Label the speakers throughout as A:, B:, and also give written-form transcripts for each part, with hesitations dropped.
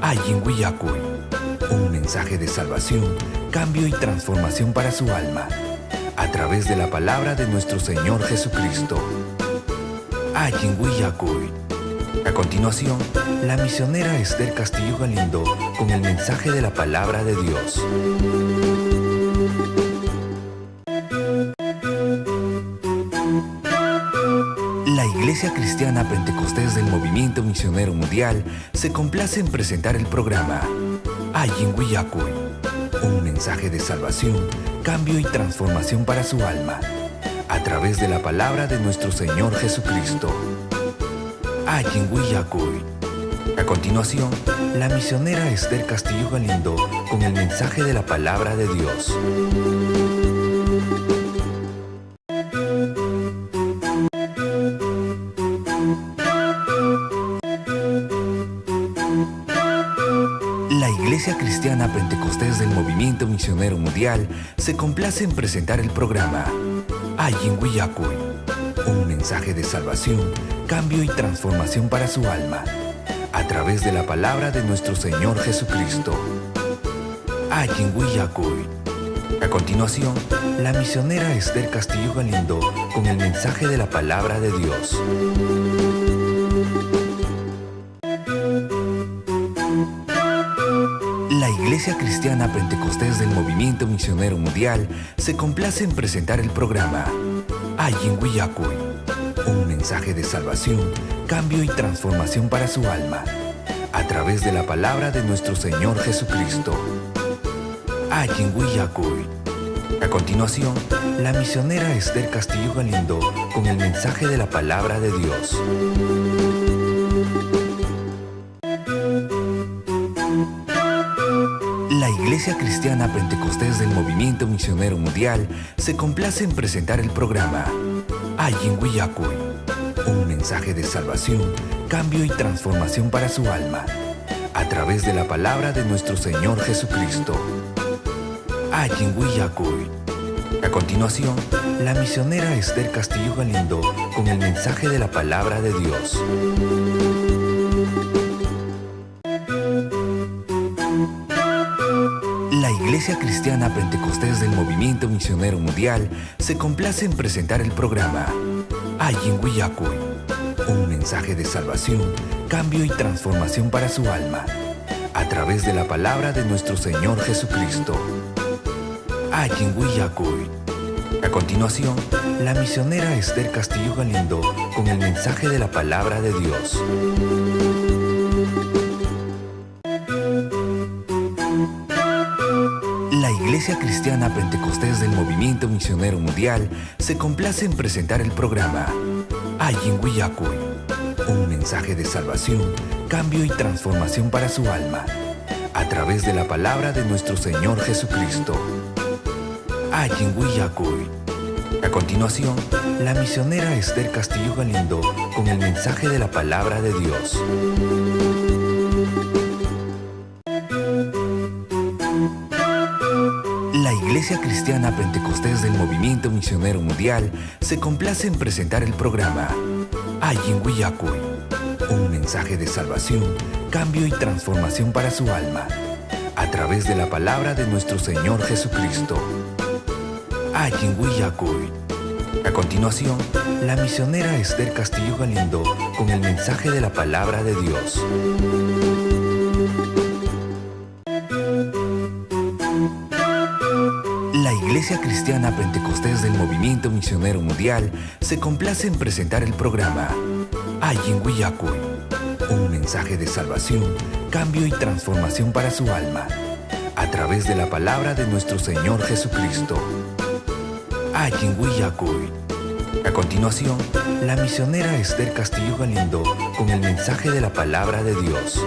A: Allin Willakuy, un mensaje de salvación, cambio y transformación para su alma, a través de la palabra de nuestro Señor Jesucristo. Allin Willakuy. A continuación, la misionera Esther Castillo Galindo con el mensaje de la palabra de Dios. La Iglesia Cristiana Pentecostés del Movimiento Misionero Mundial se complace en presentar el programa Allin Willakuy, un mensaje de salvación, cambio y transformación para su alma, a través de la palabra de nuestro Señor Jesucristo. Allin Willakuy. A continuación, la misionera Esther Castillo Galindo con el mensaje de la palabra de Dios. La Iglesia Cristiana Pentecostés del Movimiento Misionero Mundial se complace en presentar el programa Allin Willakuy, un mensaje de salvación, cambio y transformación para su alma, a través de la palabra de nuestro Señor Jesucristo. Allin Willakuy. A continuación, la misionera Esther Castillo Galindo con el mensaje de la palabra de Dios. La Iglesia Cristiana Pentecostés del Movimiento Misionero Mundial se complace en presentar el programa Allin Willakuy, un mensaje de salvación, cambio y transformación para su alma, a través de la palabra de nuestro Señor Jesucristo. Allin Willakuy. A continuación, la misionera Esther Castillo Galindo con el mensaje de la palabra de Dios. La Iglesia Cristiana Pentecostés del Movimiento Misionero Mundial se complace en presentar el programa Allin Willakuy, un mensaje de salvación, cambio y transformación para su alma, a través de la palabra de nuestro Señor Jesucristo. Allin Willakuy. A continuación, la misionera Esther Castillo Galindo con el mensaje de la palabra de Dios. La Iglesia Cristiana Pentecostés del Movimiento Misionero Mundial se complace en presentar el programa Allin Willakuy, un mensaje de salvación, cambio y transformación para su alma, a través de la palabra de nuestro Señor Jesucristo. Allin Willakuy. A continuación, la misionera Esther Castillo Galindo con el mensaje de la palabra de Dios. La Iglesia Cristiana Pentecostés del Movimiento Misionero Mundial se complace en presentar el programa Allin Willakuy, un mensaje de salvación, cambio y transformación para su alma, a través de la palabra de nuestro Señor Jesucristo. Allin Willakuy. A continuación, la misionera Esther Castillo Galindo con el mensaje de la palabra de Dios. La Iglesia Cristiana Pentecostés del Movimiento Misionero Mundial se complace en presentar el programa Allin Willakuy, un mensaje de salvación, cambio y transformación para su alma, a través de la palabra de nuestro Señor Jesucristo. Allin Willakuy. A continuación, la misionera Esther Castillo Galindo con el mensaje de la palabra de Dios. La Iglesia Cristiana Pentecostés del Movimiento Misionero Mundial se complace en presentar el programa Allin Willakuy, un mensaje de salvación, cambio y transformación para su alma, a través de la palabra de nuestro Señor Jesucristo. Allin Willakuy. A continuación, la misionera Esther Castillo Galindo con el mensaje de la palabra de Dios.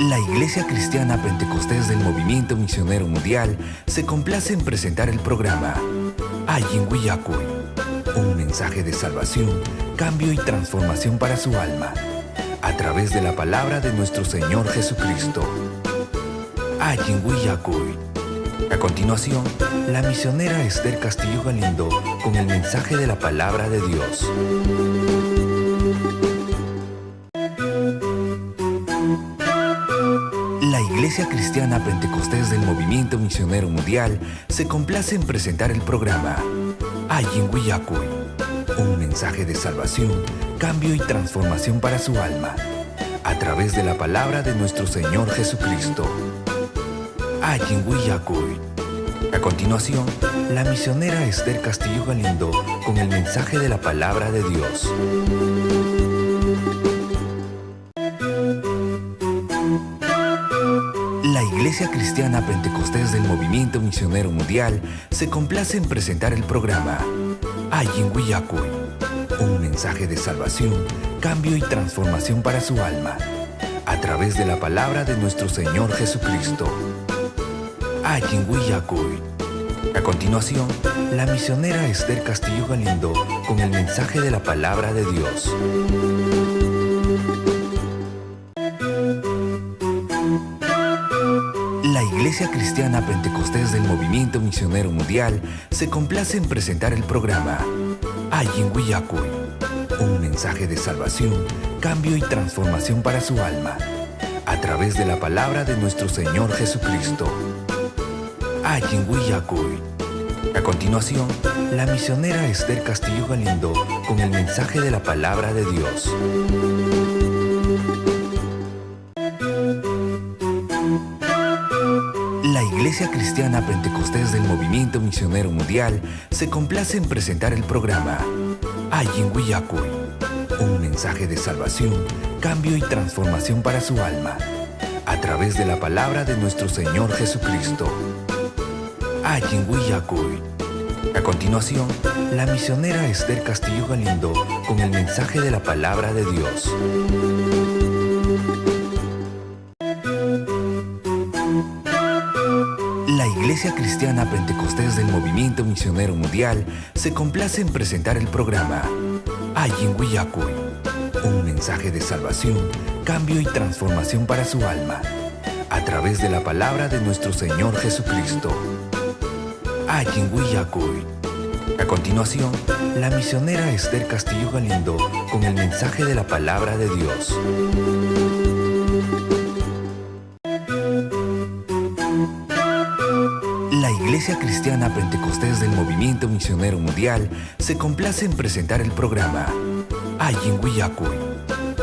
A: La Iglesia Cristiana Pentecostés del Movimiento Misionero Mundial se complace en presentar el programa Allin Willakuy, un mensaje de salvación, cambio y transformación para su alma, a través de la palabra de nuestro Señor Jesucristo. Allin Willakuy. A continuación, la misionera Esther Castillo Galindo con el mensaje de la palabra de Dios. La Iglesia Cristiana Pentecostés del Movimiento Misionero Mundial se complace en presentar el programa Allin Willakuy, un mensaje de salvación, cambio y transformación para su alma, a través de la palabra de nuestro Señor Jesucristo. Allin Willakuy. A continuación, la misionera Esther Castillo Galindo con el mensaje de la palabra de Dios. La Iglesia Cristiana Pentecostés del Movimiento Misionero Mundial se complace en presentar el programa Allin Willakuy, un mensaje de salvación, cambio y transformación para su alma, a través de la palabra de nuestro Señor Jesucristo. Allin Willakuy. A continuación, la misionera Esther Castillo Galindo con el mensaje de la palabra de Dios. La Iglesia Cristiana Pentecostés del Movimiento Misionero Mundial se complace en presentar el programa Allin Willakuy, un mensaje de salvación, cambio y transformación para su alma, a través de la palabra de nuestro Señor Jesucristo. Allin Willakuy. A continuación, la misionera Esther Castillo Galindo con el mensaje de la palabra de Dios. La Iglesia Cristiana Pentecostés del Movimiento Misionero Mundial se complace en presentar el programa Allin Willakuy, un mensaje de salvación, cambio y transformación para su alma, a través de la palabra de nuestro Señor Jesucristo. Allin Willakuy. A continuación, la misionera Esther Castillo Galindo con el mensaje de la palabra de Dios. La Iglesia Cristiana Pentecostés del Movimiento Misionero Mundial se complace en presentar el programa Allin Willakuy, un mensaje de salvación, cambio y transformación para su alma, a través de la palabra de nuestro Señor Jesucristo. Allin Willakuy. A continuación, la misionera Esther Castillo Galindo con el mensaje de la palabra de Dios. La Iglesia Cristiana Pentecostés del Movimiento Misionero Mundial se complace en presentar el programa Allin Willakuy,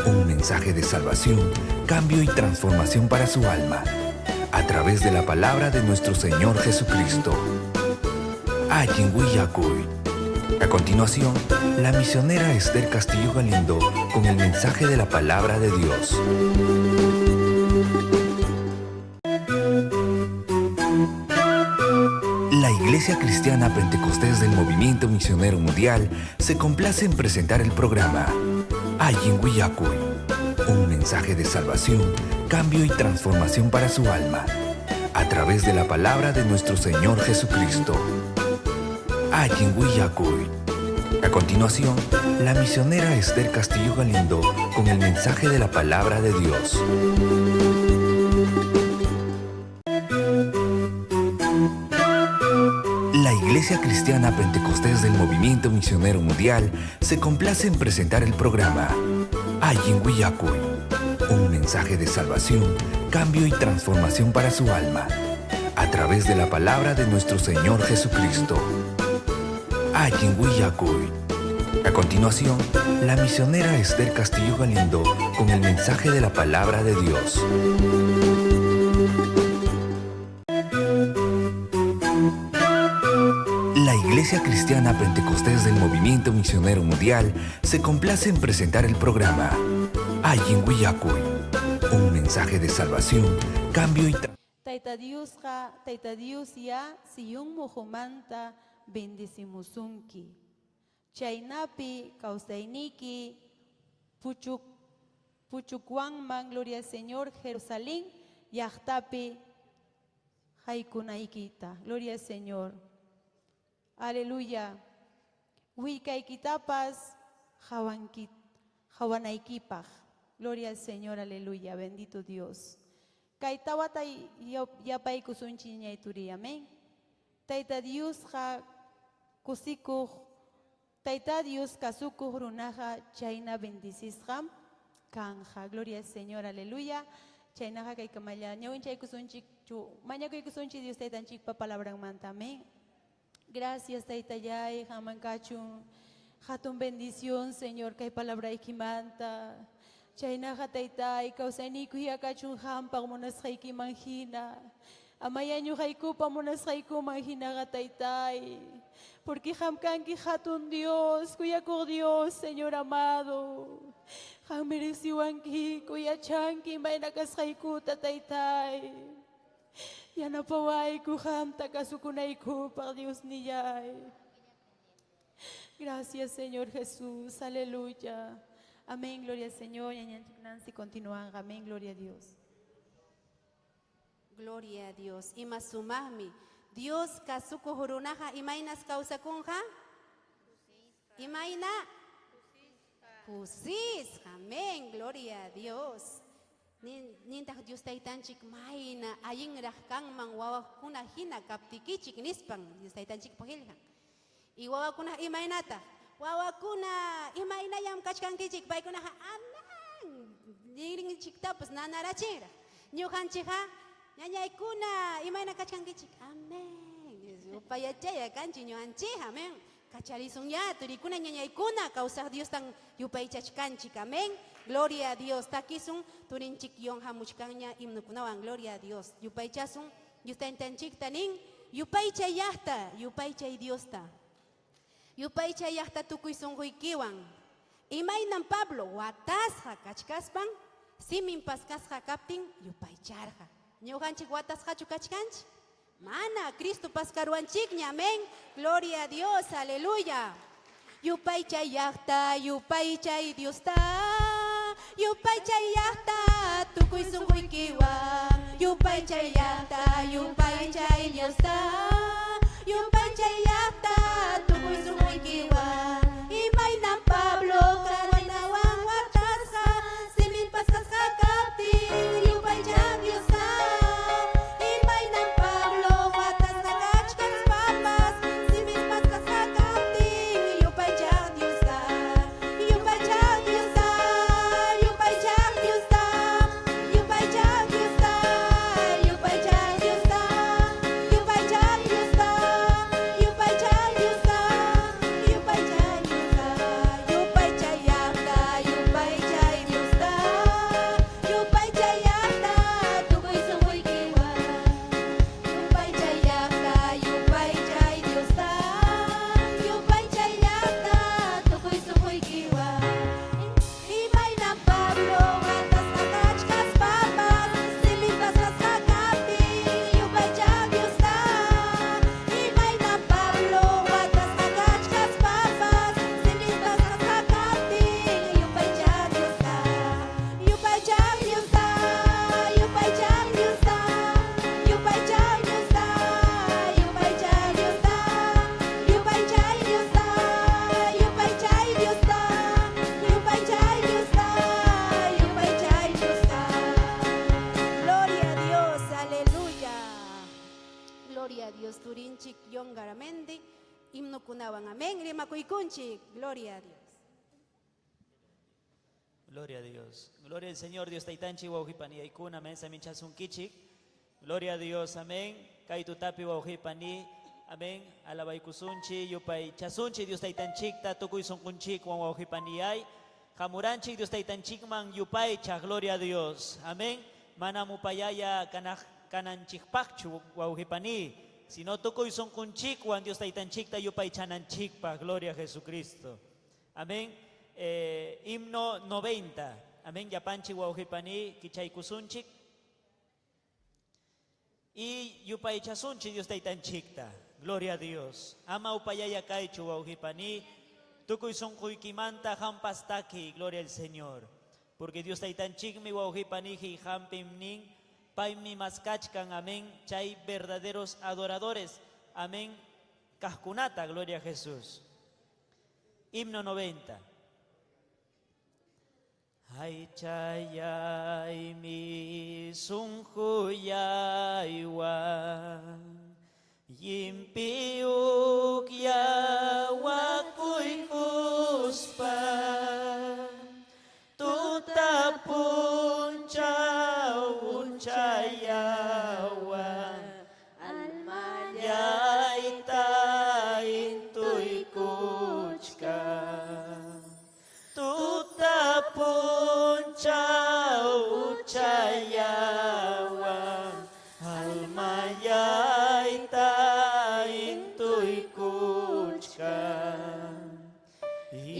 A: un mensaje de salvación, cambio y transformación para su alma, a través de la palabra de nuestro Señor Jesucristo. Allin Willakuy. A continuación, la misionera Esther Castillo Galindo con el mensaje de la palabra de Dios. La Iglesia Cristiana Pentecostés del Movimiento Misionero Mundial se complace en presentar el programa Allin Willakuy, un mensaje de salvación, cambio y transformación para su alma, a través de la palabra de nuestro Señor Jesucristo. Allin Willakuy. A continuación, la misionera Esther Castillo Galindo con el mensaje de la palabra de Dios. La Iglesia Cristiana Pentecostés del Movimiento Misionero Mundial se complace en presentar el programa Allin Willakuy, un mensaje de salvación, cambio y transformación para su alma, a través de la palabra de nuestro Señor Jesucristo. Allin Willakuy. A continuación, la misionera Esther Castillo Galindo con el mensaje de la palabra de Dios. La Iglesia Cristiana Pentecostés del Movimiento Misionero Mundial se complace en presentar el programa Allin Willakuy, un mensaje de salvación, cambio y
B: Tayta Diosqa, Tayta Diosyá Sion moqomanta bendecimusunki. Chaynapi kawsayniki puchuk puchukwanman, gloria al Señor, Jerusalén llaqtapi haykunaykita. Gloria al Señor. Aleluya. Willkaykitapas hawanaykipaq. Gloria al Señor, aleluya. Bendito Dios. Kay tawata yapaykusunchik ñañay turiy, amén. Tayta Diosqa kusikuq, Tayta Dios kasukuq runaqa chayna bendecisqam kanqa. Gloria al Señor, aleluya. Chaynaqa kaykamalla ñawinchaykusunchik, mañakuykusunchik Dios Taytanchikpa palabranmanta, amén. Gracias Taytallay, qanman kachun hatun bendición, Señor, kay palabraykimanta. Chaynaqa Taytay, kawsayniykuya kachun qampaq munasqaykiman hina. Amaya ñuqaykupa munasqaykuman hinaqa Taytay. Porque qam kanki hatun Dios, kuyakuq Dios, Señor amado. Qammi riqsiwankiku, yachanki imayna kasqaykuta, Taytay. Yanapawayku qamta kasukunaykupaq, Diosnillay. Gracias, Señor Jesús. Aleluya. Amén, gloria al Señor. Ñañanchik Nancy continúan. Amén, gloria a Dios.
C: Gloria a Dios. Ima sumaqmi. Dios kasukuq runaqa imaynas kawsakunqa? Imayna? Kusisqa. Amén. Gloria a Dios. Nintaq Dios Taytanchik mayna allinraq kanman wawakuna hina kaptikichik nispan Dios Taytanchikpa qillqan. Y wawakuna imaynataq? Wawakuna imaynallam kachkankichik? Paykunaqa amén ninrinchiktapas nanarachinraq. Ñuqanchikqa ñañaykuna imayna kachkankichik? Amén. Upayachaya kanchik ñuqanchik, amén. Kacharisunyá turikuna ñañaykuna kawsaq Diostan yupaychachkanchik, amén. Gloria a Dios. Takisun turinchik yon hamuchkanña himnokunawan, gloria a Dios. Yupaychasun Dios Taytanchikta nin, yupaychay llaqta, yupaychay Diosta. Yupaychay llaqta tukuy sunquykiwan. Imaynam Pablo watasqa kachkaspan simin paskasqa kaptin yupaycharqa. Ñuqanchik watasqachu kachkanchik? Mana, Cristo paskaruwanchikña, amén. Gloria a Dios, aleluya. Yupaychay llaqta, yupaychay Diosta. Yupaychay llaqta, tukuy sunquykiwan. Yupaychay llaqta, yupaychay Diosta. Yupaychay llaqta, tukuy sunquykiwan. Imaynam Pablo cadenawan watasqa, simin paskasqa kaptin, yupaychan Diosta. Imaynam Pablo watasqa kachkaspapas, simin paskasqa kaptin, yupaychan Diosta. Yupaychan Diosta, yupaychan Diosta, yupaychan Diosta, yupaychan Diosta, yupaychan Diosta, yupaychan Diosta, yupaychan Diosta, yupaychay llaqta, yupaychay Diosta, yupaychay llaqta, tukuy sunquykiwan. Yupaychay llaqta, yupaychay Diosta, yupaychay llaqta, tukuy sunquykiwan. Imaynam Pablo watasqa kachkaspapas, simin paskasqa kaptin, yupaychan Diosta. Imaynam Pablo watasqa kachkaspapas, simin paskasqa kaptin, yupaychan Diosta. Yupaychan Diosta, yupaychan Diosta, yupaychan Diosta, yupaychan Diosta, yupaychay Diosta, yupaychay Diosta, yupaychay Diosta, yupaychay Diosta. Gloria a Dios, aleluya. Gloria a Dios, turinchik Yon Garamendi, himnokunawan, amén. Rimakuykunchik, gloria a Dios.
D: Gloria a Dios. Gloria al Señor, Dios Taytanchik, wawqipaniykuna, amén, saminchasunkichik. Gloria a Dios, amén. Kay tutapi wawqipani, amén. Alabaykusunchik, yupaychasunchik, Dios Taytanchikta, tukuy sunqunchikwan wawqipaniyay. Hamuranchik, Dios Taytanchikman yupaychaq, gloria a Dios. Amén. Manam upayaya kanaq kananchikpaqchu wawqipani, sino tukuy sunqunchikwan Dios Taytanchikta yupaychananchikpaq, gloria a Jesucristo. Amén. Himno 90. Amén. Llapanchik wawqipani kichaykusunchik. Y yupaychasunchik Dios Taytanchikta. Gloria a Dios. Ama upayaya kaychu wawqipani. Tukuy sunquykimanta hampas taki. Gloria al Señor. Porque Dios Taytanchikmi wawqipani hampim nin. Paymi maskachkan. Amén. Chay verdaderos adoradores. Amén. Kaqkunata. Gloria a Jesús. Himno 90. Aychayaymi sunquyaywan llimpi ukyawakuykuspa tuta punchaw uchayawan almallayta intuykuchkan. Tuta punchaw uchayawan almayayta intuykuchkan.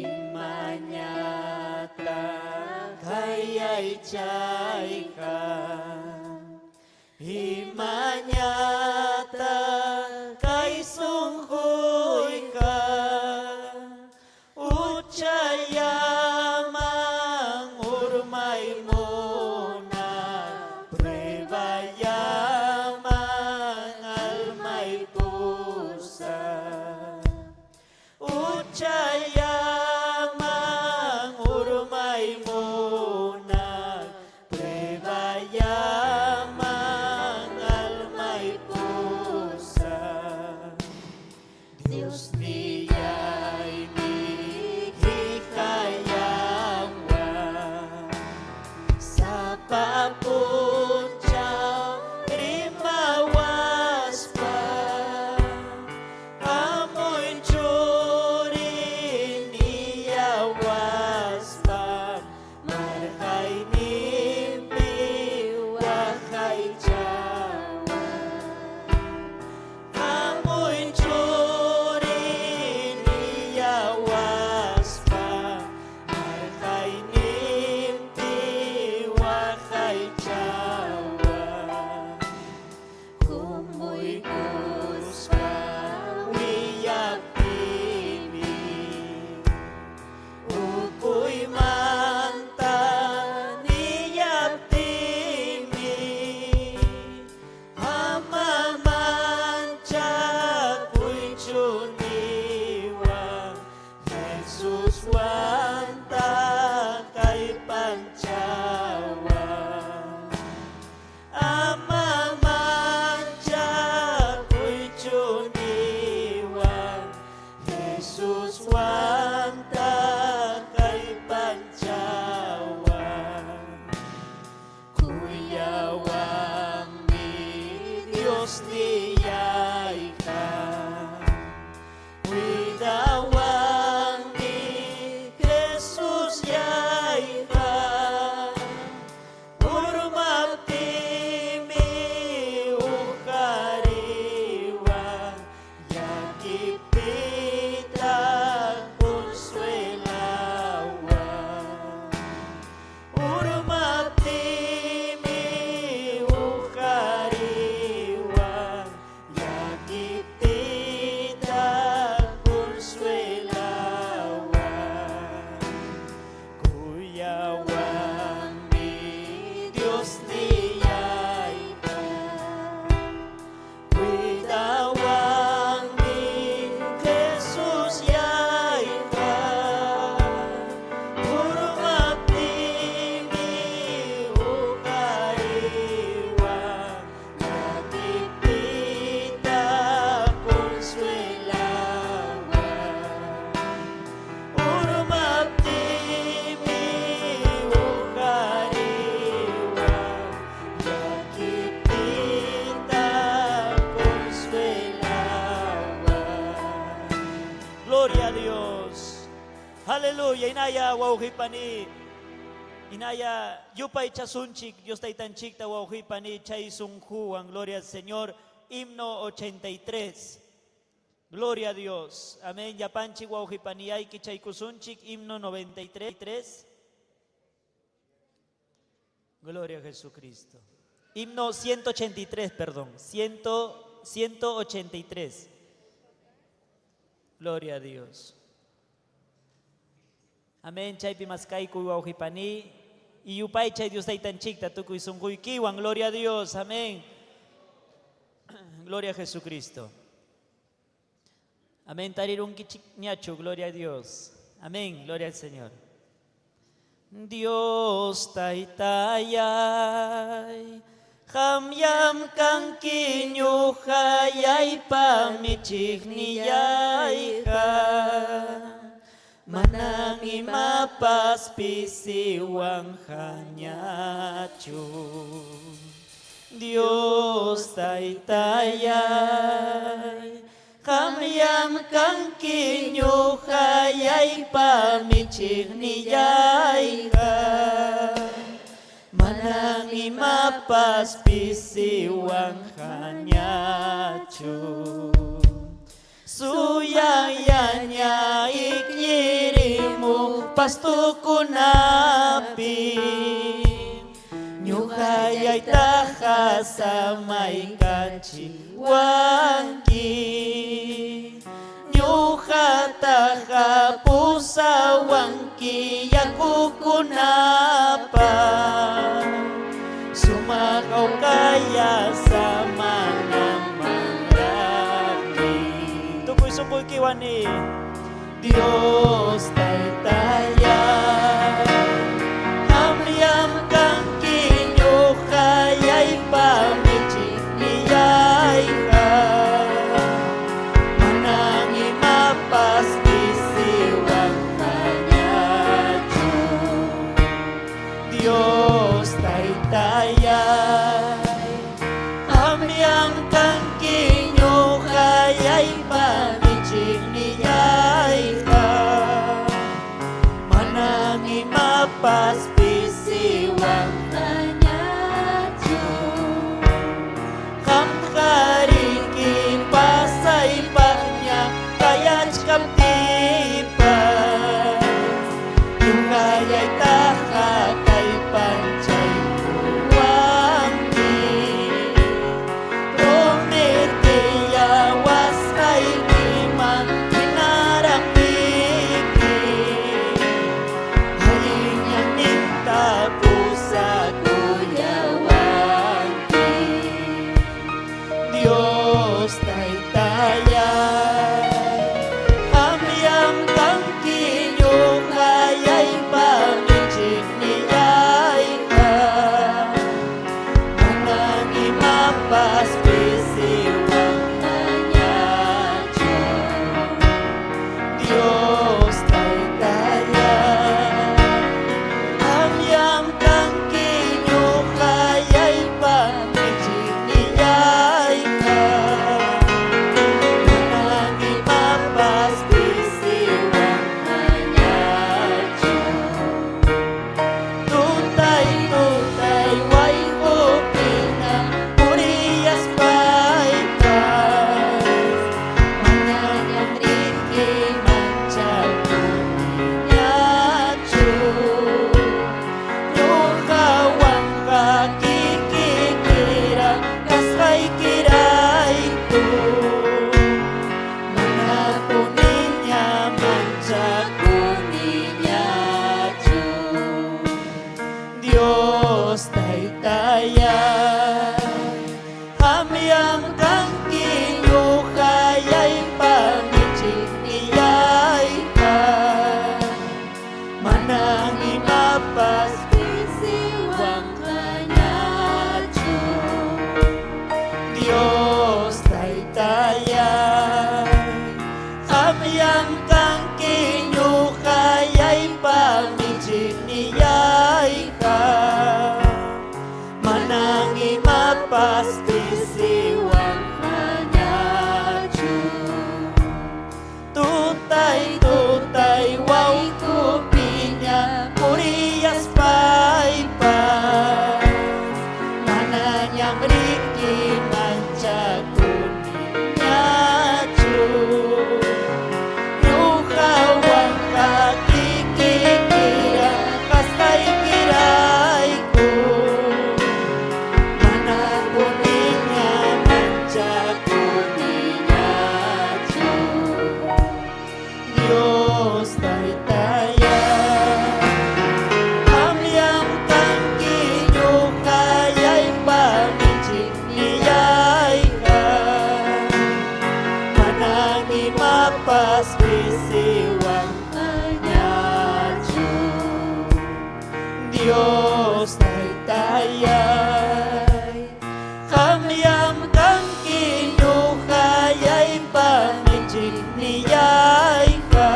D: Imañata kay aychayqa Imañata kay sunquyqa Uchayaman urmay munan Pruebayaman almay pusan Uchayaman urmay munan Pruebayaman almay pusan Dios niyaymi hikayawan Sapa punchaw rimawaspa Amoy churin niyawaspa Marqayninpi waqaychawan Amoy churin niyawaspa Marqayninpi waqaychawan Kumuykuspa willaptimi Ukuymanta niyaptimi Ama manchakuychu niwan Jesuswanta kallpanchawan Ama manchakuychu niwan Jesuswanta kallpanchawan Kuyawanmi Dios niyayqa Cuidawanmi Jesus yayqa Urmaptimi uqariwan Llakiptiytaq consuelawan Urmaptimi uqariwan Llakiptiytaq consuelawan Kuyawanmi Dios niyayqa Cuidawanmi Jesus yayqa Urmaptimi uqariwan Llakiptiytaq consuelawan Urmaptimi uqariwan Llakiptiytaq consuelawan Gloria a Dios. Aleluya. Inaya wawqipani. Inaya yupaychasunchik Dios taytanchikta wawqipani chay sunquwan. Gloria al Señor. Himno 83. Gloria a Dios. Amén. Llapanchik wawqipaniyayki chaykusunchik. Himno 93. Gloria a Jesucristo. Himno 183, perdón. 183. Gloria a Dios. Amén. Chaypi maskaykuy wawqipani. Y yupaychay Dios taytanchikta tukuy sunquykiwan. Gloria a Dios. Amén. Gloria a Jesucristo. Amén. Tarirunkichikñachu. Gloria a Dios. Amén. Gloria al Señor. Dios Taytayay, qamllam kanki ñuqayaypa michiqnillayqa. Manam imapas pisiwanqañachu. Dios Taytayay, qamllam kanki ñuqayaypa michiqnillayqa. Manam imapas pisiwanqañachu. Suyayaña ikñirimu pastukunapi. Ñuqayaytaqa samaykachiwanki. Ñuqataqa pusawanki yakukunapa. Sumaq hawkaya samanamanraqmi. Tukuy sunquykiwan niy. Dios Taytayay, qamllam kanki ñuqayaypa michiqnillayqa. Manam imapas pisiwanqañachu. Dios Taytayay, qamllam kanki ñuqayaypa michiqnillayqa. Manam imapas pisiwanqañachu. Qamqariki pasaypaqña kayachkaptipas, ñuqallaytaqa kallpanchaykuwanki. Prometiyawasqaykiman hinaraqmiki, allin ñanninta pusakullawanki. Dios Taytayay, qamllam kanki ñuqayaypa michiqnillayqa. Manam imapas pisiwanqañachu. Dios Taytayay, qamllam kanki ñuqayaypa michiqnillayqa. Manam imapas pisiwanqañachu. Tutay tutay wayqupina puriyaspaypas, manañam riki manchakuniñachu. Ñuqawanqa kikikira kasqaykirayku, manapuniña manchakuniñachu. Dios Taytayay, qamllam kanki ñuqayaypa michiqnillayqa. Manam imapas
C: Pisiwanqañachu.
D: Dios Taytayay, qamllam kanki ñuqayaypa michiqnillayqa. Manam imapas pisiwanqañachu. Tutay tutay wayqupiña puriyaspaypas, manañam riki manchakuniñachu. Ñuqawanqa kikikira kasqaykirayku, Dios Taytallay. Qamllam kanki ñuqallaypa michiqnillayqa.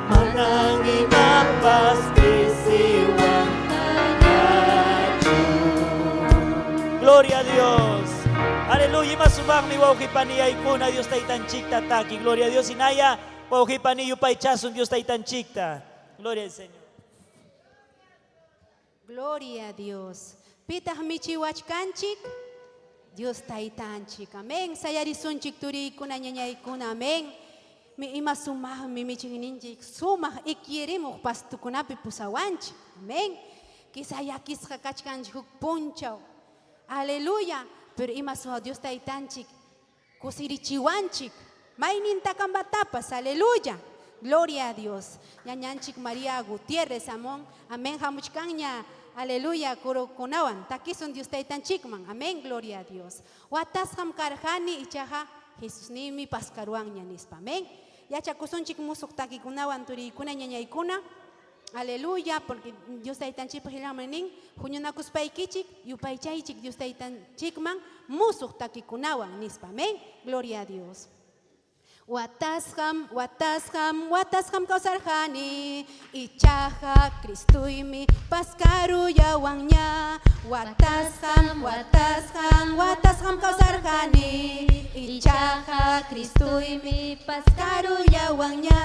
D: Manan imapas pisiwanqañachu. Gloria a Dios. Aleluya. Ima sumaqmi wawqipaniyaykuna Dios Taytanchikta taki. Gloria a Dios. Inaya wawqipani yupaychasun Dios Taytanchikta. Gloria al Señor.
C: Gloria a Dios. Pitaq michiwachkanchik? Dios Taytanchik. Amén. Sayarisunchik turiykuna ñañaykuna. Amén. Mi ima sumaqmi michikninchik sumaq ikyirimuq pastukunapi pusawanchik. Amén. Quizá llakisqa kachkanchik huk punchaw. Aleluya. Pero ima sumaq Dios Taytanchik kusirichiwanchik. Maynintakamatapas. Aleluya. Gloria a Dios. Ñañanchik María Gutiérrez, amón. Amén. Hamuchkanña. Aleluya. Kurukunawan. Takisun Dios Taytanchikman. Amén. Gloria a Dios. Watasqam karqani ichaqa Jesusninmi paskaruwanña nispa. Amén. Yachakusunchik musuq takikunawan turiykuna ñañaykuna. Aleluya, porque Dios Taytanchikpa qillqanman nin, huñunakuspaykichik, yupaychaychik Dios Taytanchikman musuq takikunawan nispa. Amén. Gloria a Dios. Watasqam, watasqam, watasqam kawsarqani, ichaqa Cristuymi paskarullawanña. Watasqam, watasqam, watasqam kawsarqani, ichaqa Cristuymi paskarullawanña.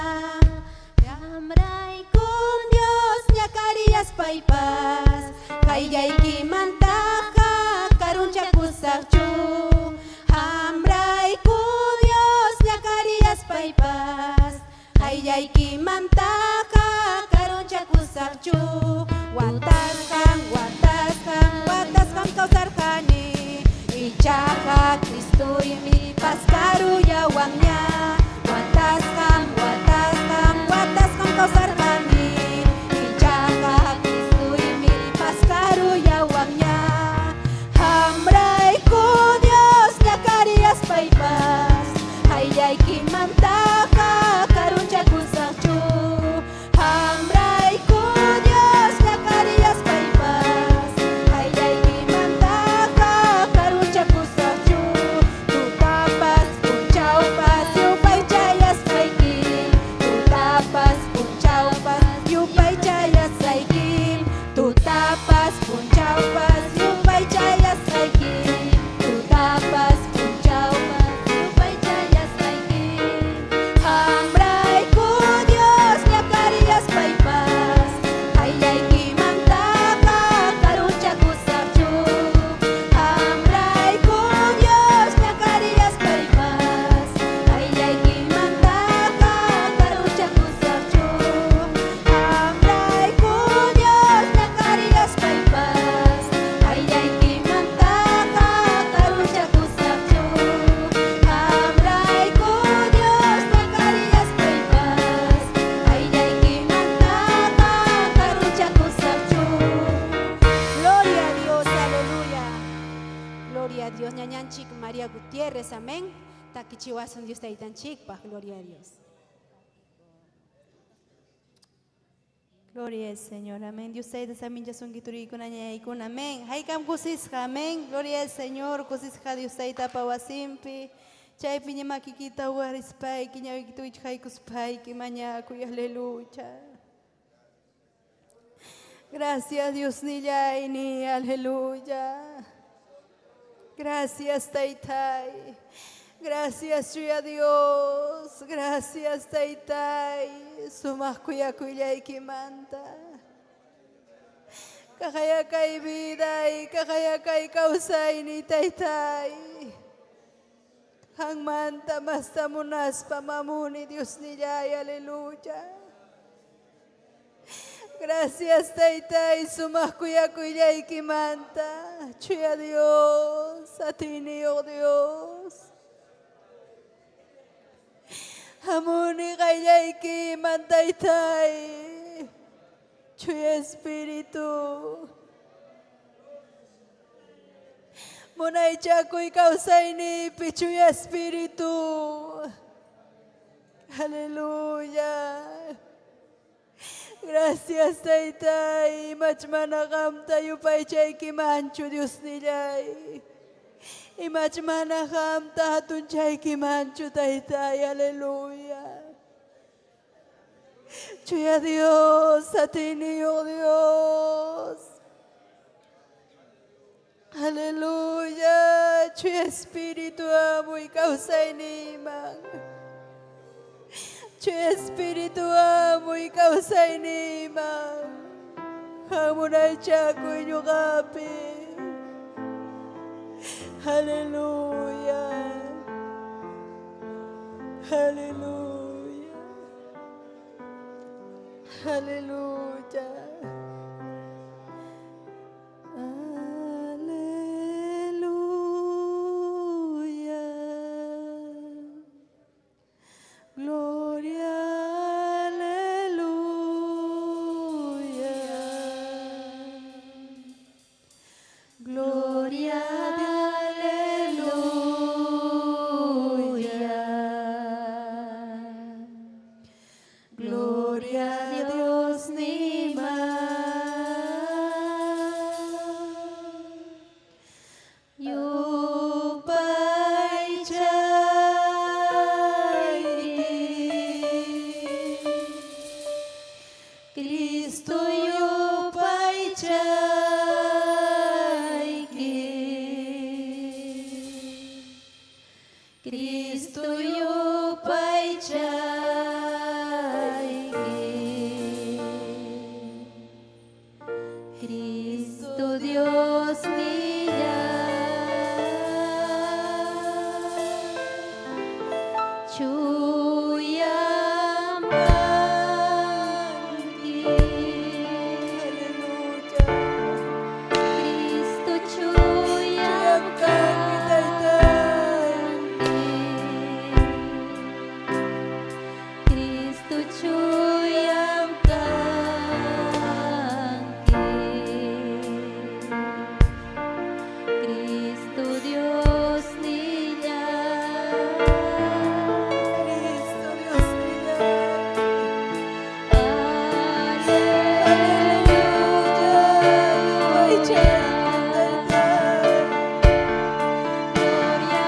C: Qamraykum Dios ñakariyaspaypas, qayllaykimantaqa karunchakusaqchu. Qamrayku Dios ñakariyaspaypas, qayllaykimantaqa karunchakusaqchu. Watasqam, watasqam, watasqam kawsarqani, ichaqa Cristuymi paskarullawanña. Watasqam, watasqam, watasqam kawsarqani, ichaqa Cristuymi paskarullawanña. Qamrayku Dios ñakariyaspaypas, qayllaykimantaqa karunchakusaqchu. Qamrayku Dios ñakariyaspaypas, qayllaykimantaqa karunchakusaqchu. Tutapas punchawpas yupaychayasqayki, tutapas punchawpas yupaychayasqayki, tutapas punchawpas yupaychayasqayki, tutapas punchawpas yupaychayasqayki. Qamrayku Dios ñakariyaspaypas, qayllaykimantaqa karunchakusaqchu. Qamrayku Dios ñakariyaspaypas, qayllaykimantaqa karunchakusaqchu. Qamrayku Dios ñakariyaspaypas, qayllaykimantaqa karunchakusaqchu. Qamrayku Dios ñakariyaspaypas, qayllaykimantaqa karunchakusaqchu. Gloria a Dios, aleluya. Gloria a Dios. Ñañanchik María Gutiérrez, amén. Takichiwasun Dios Taytanchikpaq, gloria a Dios.
B: Gloria al Señor, amén. Dios tayta saminchasunki turiykuna ñañaykuna, amén. Haykam kusisqa, amén. Gloria al Señor, kusisqa Dios taytapa wasinpi. Chaypi ña makikita uqarispayki, ñawikita wichqaykuspayki, mañakuy, aleluya. Gracias Dios nillayni, aleluya. Gracias Taytay. Gracias Chuya Dios. Gracias Taytay. Sumaq kuyakuyllaykimanta. Kaqayakay viday, kaqayakay kawsayniy Taytay. Qanmanta masta munaspa mamuni Dios nillay, aleluya. Gracias Taytay, sumaq kuyakuyllaykimanta. Chuya Dios, atiyniyuq Dios. Hamuni qayllaykiman Taytay. Chuya Espíritu. Munaychakuy kawsayniypi Chuya Espíritu. Aleluya. Gracias Taytay, imach mana qamta yupaychaykimanchu Diosnillay. Imach mana qamta hatunchaykimanchu Taytay, aleluya. Chuya Dios, atiyniyuq Dios. Aleluya, Chuya Espíritu amuy kawsayniyman. Chuya Espíritu amuy kawsayniyman. Hamunaychakuy ñuqapi. Aleluya. Aleluya. Aleluya. Aleluya. Gloria, aleluya. Gloria, aleluya. Gloria a Diosniyman. Yupaychayki. Cristo yupaychayki. Cristo yupaychayki. Cristo Diosnillay. Chuyam kanki. Aleluya. Cristo chuyam kanki Taytay. Cristo chuyam kanki. Cristo Diosnillay. Cristo Diosnillay. Aleluya. Yupaychayki Taytay. Gloria, aleluya.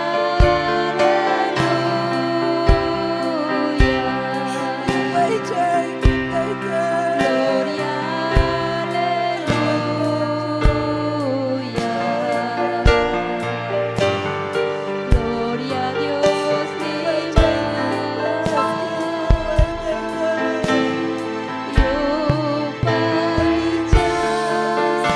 B: Yupaychayki Taytay. Gloria, aleluya. Gloria a Diosnillay. Yupaychayki.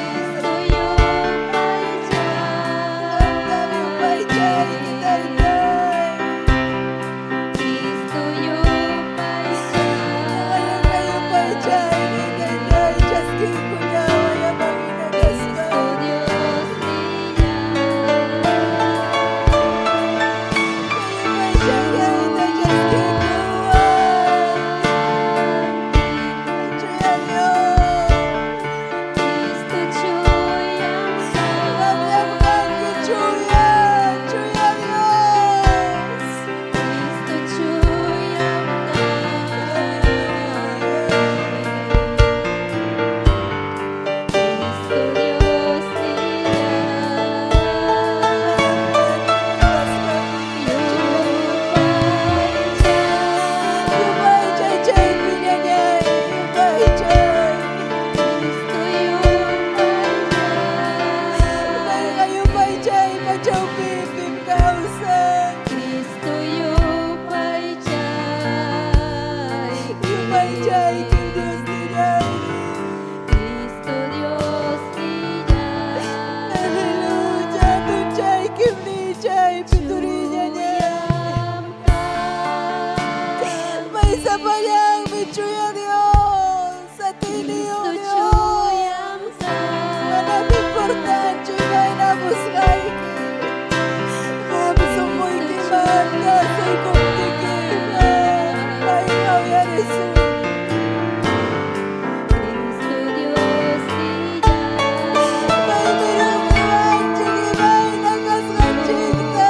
B: Cristo yupaychayki. Cristo yupaychayki. Cristo Diosnillay. Cristo chuyam Cristo chuyam Cristo Diosnillay. Yupaychay. Cristo yupaychay. Cristo yupaychay. Cristo Diosnillay. Chuyam kanki.
E: Chuya Dios, atiyniyuq
B: Cristo
E: Dios.
B: chuyam
E: Manam importanchu imayna busqayki. Qam sunquykimanta suykuptikiqa payqa uyarisun.
B: Cristo Diosnillay.
E: Paymi riqsiwanchik imayna kasqanchikta.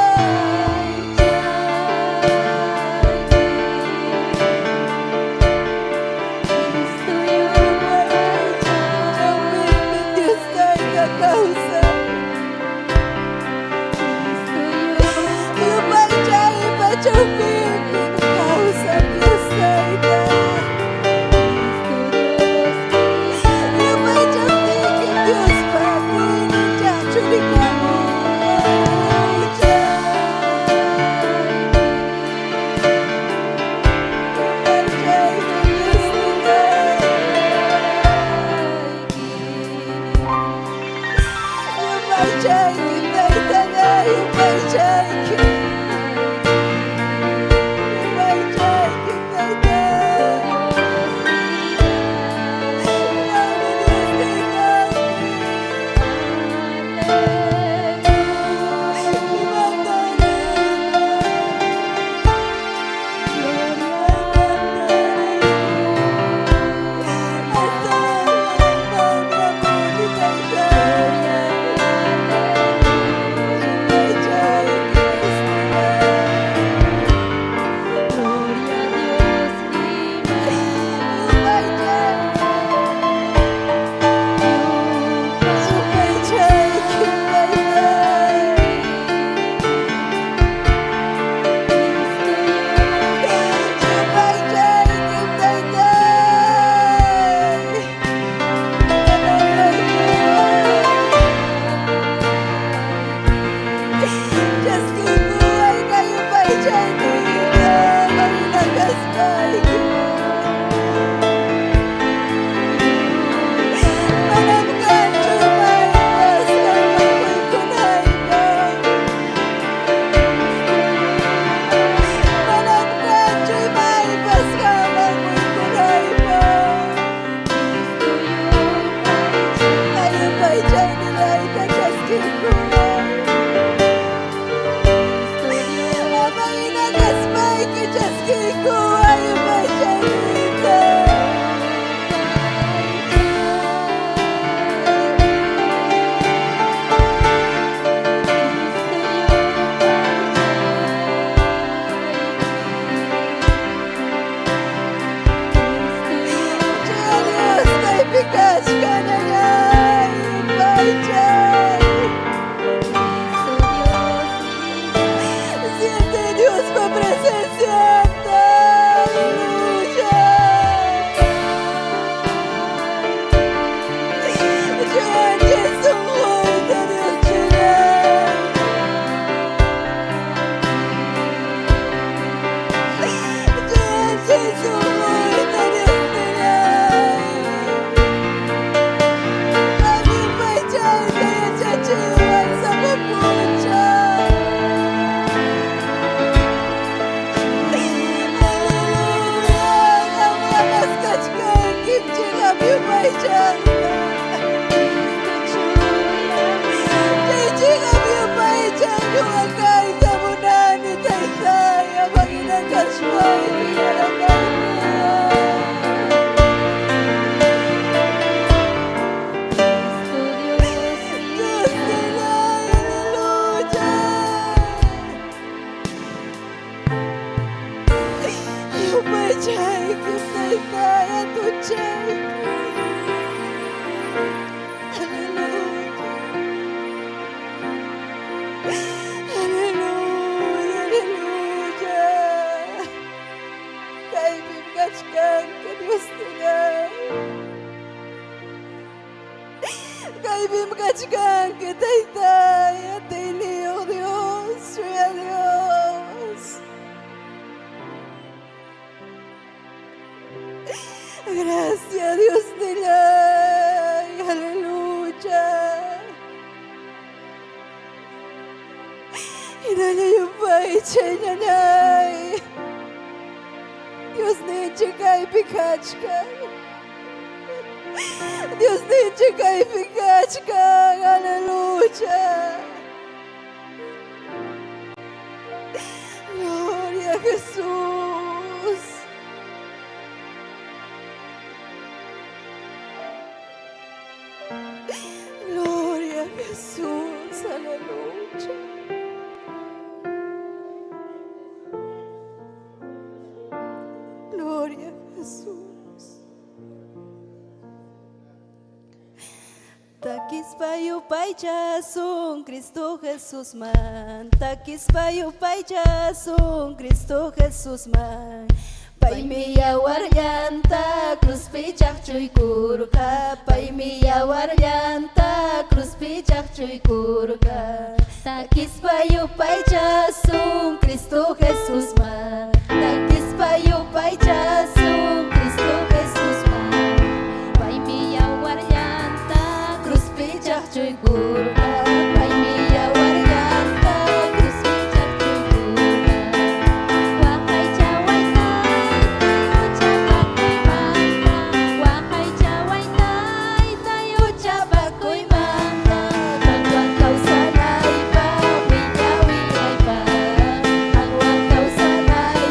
E: Taytay, hatunchayki. Aleluya. Aleluya, aleluya. Kaypim kachkanki Diosnillay. Kaypim kachkanki Taytay, atiyniyuq Dios, chuya Dios. Gracias Diosnillay, aleluya. Hinalla yupaychay ñañay. Diosninchik kaypi kachkan. Diosninchik kaypi kachkan, aleluya. Gloria a Jesús. Gloria a Jesús, aleluya. Gloria a Jesús.
B: Takispa yupaychasun Cristo Jesus man Takispa yupaychasun Cristo Jesus man Paymi yawarllanta cruzpi chaqchuykurqa Paymi yawarllanta cruzpi chaqchuykurqa Takispa yupaychasun Cristo Jesus man Takispa yupaychasun Cristo Jesus man Paymi yawarllanta cruzpi chaqchuykurqa Paymi yawarllanta cruzpi chaqchuykurqa Waqaychaway taytay huchapakuymanta Waqaychaway taytay huchapakuymanta Qanwan kawsanaypaq wiña wiñaypaq Qanwan kawsanaypaq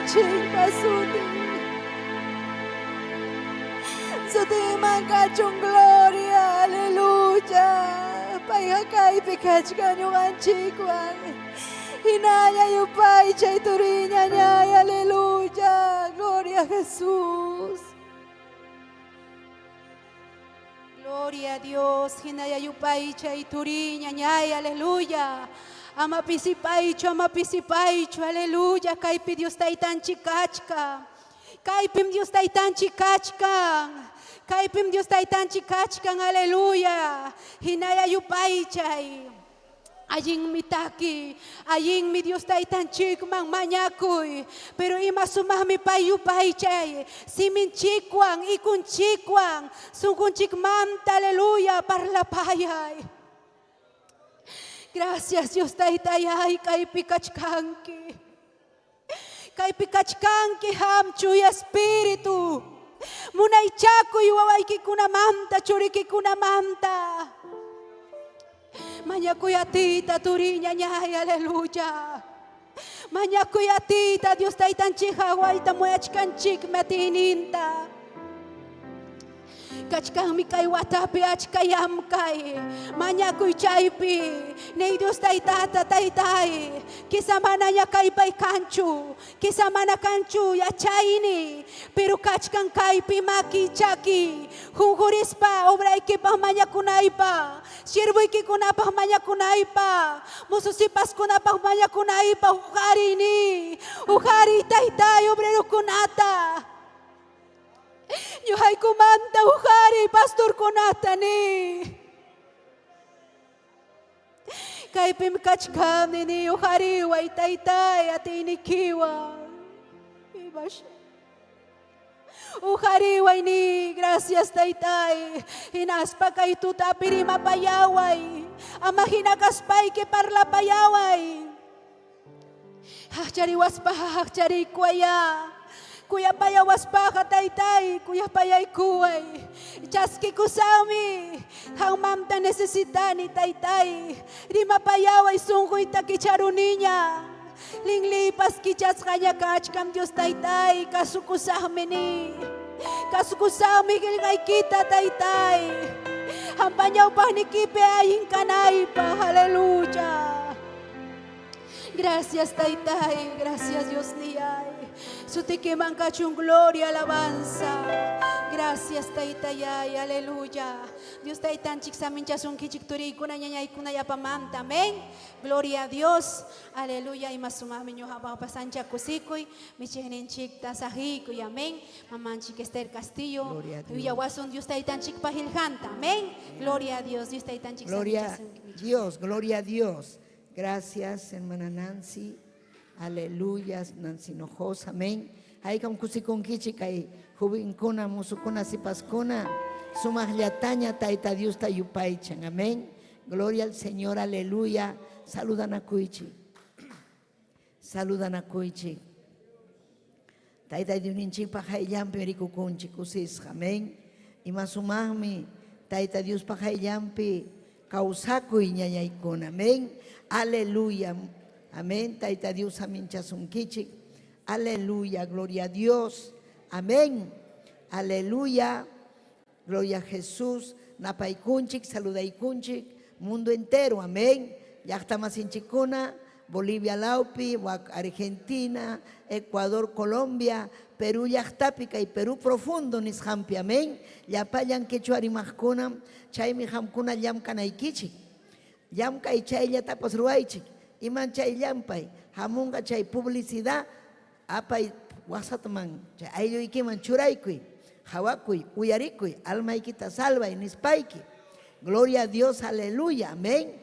E: Taytanchikpa sutin. Sutinman kachun gloria, aleluya. Payqa kaypi kachkan ñuqanchikwan. Hinalla yupaychay turiy ñañay, aleluya. Gloria a Jesús.
C: Gloria a Dios, hinalla yupaychay turiy ñañay, aleluya. Ama pisipaychu, ama pisipaychu, aleluya. Kaypi Dios taytanchik kachkan. Kaypim Dios taytanchik kachkan. Kaypim Dios taytanchik kachkan, aleluya. Hinalla yupaychay. Allinmi taki, allinmi Dios taytanchikman mañakuy, pero ima sumaqmi pay yupaychay, siminchikwan, ikunchikwan, sunqunchikmanta, aleluya, parlapayay. Gracias Dios taytayay, kaypi kachkanki. Kaypi kachkanki ham chuya espíritu. Munaychakuy wawaykikunamanta, churikikunamanta. Mañakuy atiyta turiy ñañay, aleluya. Mañakuy atiyta Dios taytanchik hawayta muyachkanchikmi atiyninta. Kachkanmi kay watapi achka llamkay. Mañakuy chaypi. Niy Dios taytata, taytay. Quizá manaña kaypay kanchu. Quizá mana kanchu yachayni. Pero kachkan kaypi maki chaki. Junjurispa obraykipaq mañakunaypaq. Siervoykikunapaq mañakunaypaq. Mozo-sipaskunapaq mañakunaypaq. Uqariy ni. Uqariy taytay obrerokunata. Ñuqaykumanta uqariy pastorkunata ni. Kaypim kachkani ni uqariway taytay atiynikiwan. Uqariway ni, gracias taytay. Hinaspa kay tutapi rimapayaway. Ama hina kaspayki parlapayaway. Haqchariwaspaqa haqchariykuwayá. Kuyapayawaspaqa taytay, kuyapayaykuway. Chaskikusaqmi. Qanmanta necesitani taytay. Rimapayaway sunquyta kicharuniña. Linliypas kichasqaña kachkan Dios taytay, kasukusaqmi ni. Kasukusaqmi qillqaykita taytay. Qampa ñawpaqnikipi allin kanaypaq. Aleluya. Gracias, Taytay. Gracias, Dios niyay. Sutikiman kachun gloria, alabanza. Gracias, Taytayay. Aleluya. Dios Taytanchik saminchasunkichik turiykuna ñañaykuna yapamanta. Amén. Gloria a Dios. Aleluya. Ima sumaqmi ñuqapaqpas ancha kusikuy. Michiqninchikta saqiykuy. Amén. Mamanchik Esther Castillo.
F: Gloria a Dios.
C: Willawasun Dios Taytanchikpa qillqanta. Amén. Gloria a Dios. Dios Taytanchik
F: Gloria a
C: saminchasunkichik.
F: Dios, gloria a Dios. Gracias, hermana Nancy. Aleluya, Nancy Hinojosa. Amén. Haykam kusikunkichik kay jovenkuna, mozokuna, sipaskuna. Sumaqllataña Tayta Diosta yupaychan. Amén. Gloria al Señor, aleluya. Saludanakuychik. Saludanakuychik. Tayta Diosninchikpa qayllanpi rikukunchik kusisqa. Amén. Ima sumaqmi Tayta Diospa qayllanpi kawsakuy ñañaykuna. Amén. Aleluya. Amén. Tayta Dios saminchasunkichik. Aleluya. Gloria a Dios. Amén. Aleluya. Gloria a Jesús. Napaykunchik, saludaykunchik, mundo entero. Amén. Llaqtamasinchikkuna, Bolivia lawpi, wak Argentina, Ecuador, Colombia, Perú llaqtapi, kay Perú profundo nisqanpi. Amén. Llapallan quechua rimaqkunam, chaymi qamkuna llamkanaykichik. Llamkay chayllatapas ruwaychik. Iman chay llampay? Hamunqa chay publicidad apay wasatman, chay aylluykiman churaykuy, hawakuy, uyarikuy, almaykita salvay nispayki. Gloria a Dios, aleluya, amén.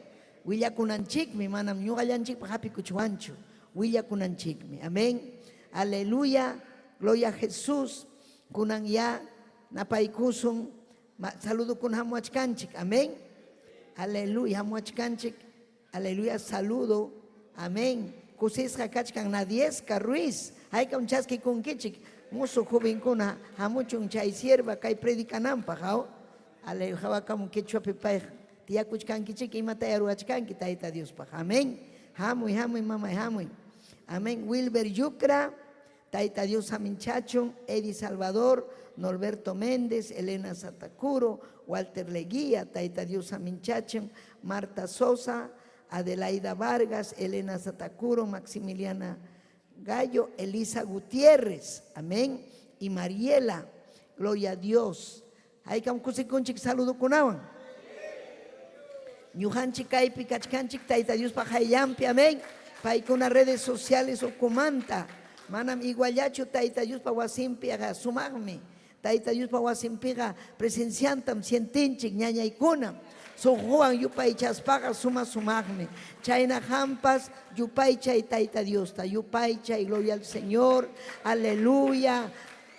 F: Willakunanchikmi, manam ñuqallanchikpaq hapikuchwanchu. Willakunanchikmi, amén. Aleluya, gloria a Jesús. Kunan ya napaykusun, saludukuna hamuwachkanchik, amén. Aleluya, hamuwachkanchik. Aleluya, saludo. Amén. Kusisqa kachkan Nadiesca Ruiz. Haykam chaskikunkichik musuq jovenkuna hamuchun chay sierva kay predicananpaq, haw? Aleluya, hawakamun quechuapi payqa. Tiyakuchkankichik imataya ruwachkanki Tayta Diospaq. Amén. Hamuy, hamuy, mamay, hamuy. Amén. Wilber Yucra. Tayta Dios saminchachun, Eddie Salvador, Norberto Méndez, Elena Satacuro, Walter Leguía, Tayta Dios saminchachun, Marta Sosa, Adelaida Vargas, Elena Satacuro, Maximiliana Gallo, Elisa Gutiérrez, amén, y Mariela, gloria a Dios. Haykam kusikunchik saludokunawan. Ñuqanchik kaypi kachkanchik Tayta Diospa qayllanpi, amén. Paykuna redes sociales ukumanta manam iguallachu Tayta Diospa wasinpiqa sumaqmi. Tayta Diospa wasinpiqa presenciantam sientinchik ñañaykuna. Sunquwan yupaychaspaqa suma sumaqmi. Chayna qampas yupaychay Tayta Diosta, yupaychay gloria al Señor, aleluya.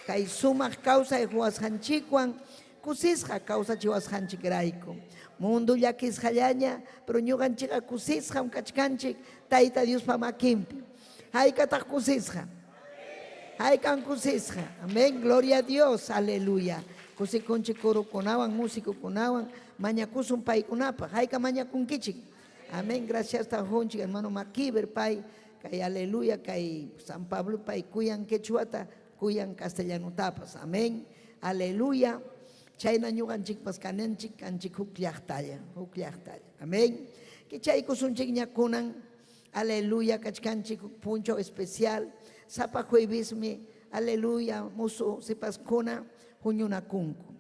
F: Kay sumaq kawsay quwasqanchikwan kusisqa kawsachiwasqanchikrayku. Mundo llakisqallaña, pero ñuqanchikqa kusisqam kachkanchik Tayta Diospa makinpi. Haykataq kusisqa? Haykan kusisqa? Amén, gloria a Dios, aleluya. Kusikunchik corokunawan, musicokunawan, mañakusun paykunapaq. Hayka mañakunkichik? Amén, gracias hunchik hermano Maquiver, pay, kay aleluya, kay San Pablo, pay kuyan quechuata, kuyan castellanotapas. Amén, aleluya. Chayna ñuqanchikpas kananchik, kanchik huk llaqtalla, huk llaqtalla. Amén. Kichaykusunchikña kunan, aleluya, kachkanchik huk punchaw especial. Sapa juevismi, aleluya, musu sipaskuna huñunakunku.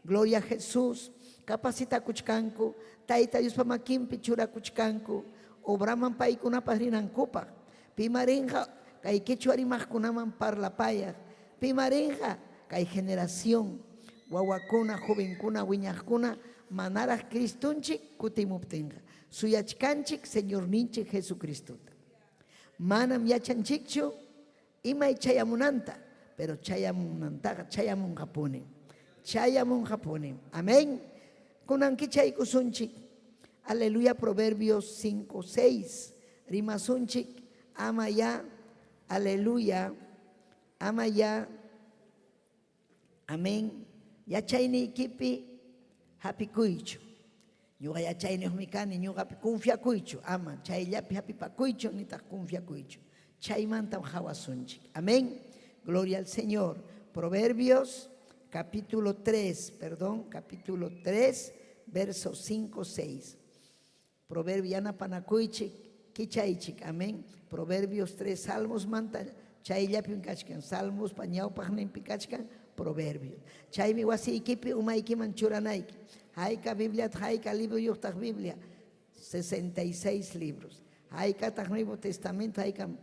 F: Gloria a Jesús, capacitakuchkanku, Tayta Diospa makinpi churakuchkanku, obraman paykunapaq rinankupaq. Pimarinqa kay quechua rimaqkunaman parlapayaq, pimarinqa kay generación wawakuna, jovenkuna, wiñaqkuna manaraq Cristonchik kutimuptinqa. Suyachkanchik Señorninchik Jesucristota. Manam yachanchikchu imay chayamunanta, pero chayamunantaqa chayamunqapunim. Chayamunqapunim. Amén. Kunan kichaykusunchik. Aleluya, Proverbios 5, 6. Rimasunchik, ama ya, aleluya, ama ya, amén. Yachayniykipi hapikuychu. Ñuqa yachayniyuqmi kani, ñuqapi confiakuychu, ama chayllapi hapipakuychu nitaq confiakuychu. Chaymantam qawasunchik. Amén. Gloria al Señor. Proverbios capítulo 3, perdón, capítulo 3, versos 5, 6. Proverbio yanapanakuychik, kichaychik. Amén. Proverbios 3, Salmos manta chayllapim kachkan. Salmospa ñawpaqninpi kachkan Proverbios. Chaymi wasiykipi umaykiman churanayki. Hayka Bibliataq, hayka libroyuqtaq Biblia? 66 libros. Haykataq Nuevo Testamento, haykam,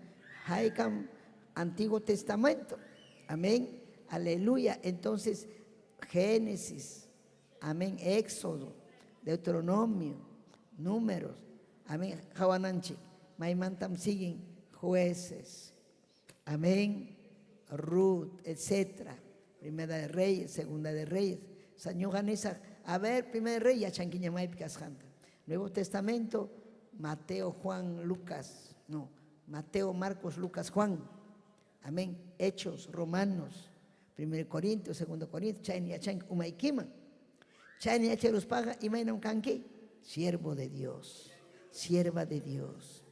F: haykam Antiguo Testamento. Amén. Aleluya. Entonces, Génesis, amén, Éxodo, Deuteronomio, Números, amén, qawananchik. Maymantam siguen jueces, amén, Ruth, etcétera. Primera de Reyes, Segunda de Reyes. Ñuqa nisaq, a ver, Primera de Reyes, yachankiña maypi kasqanta. Nuevo Testamento, Mateo, Juan, Lucas, no, Mateo, Marcos, Lucas, Juan. Amén. Hechos, Romanos, Primero Corintios, Segundo Corintios, chayna yachanki umaykiman. Chayna yacharuspaqa imaynam kanki? Siervo de Dios, sierva de Dios.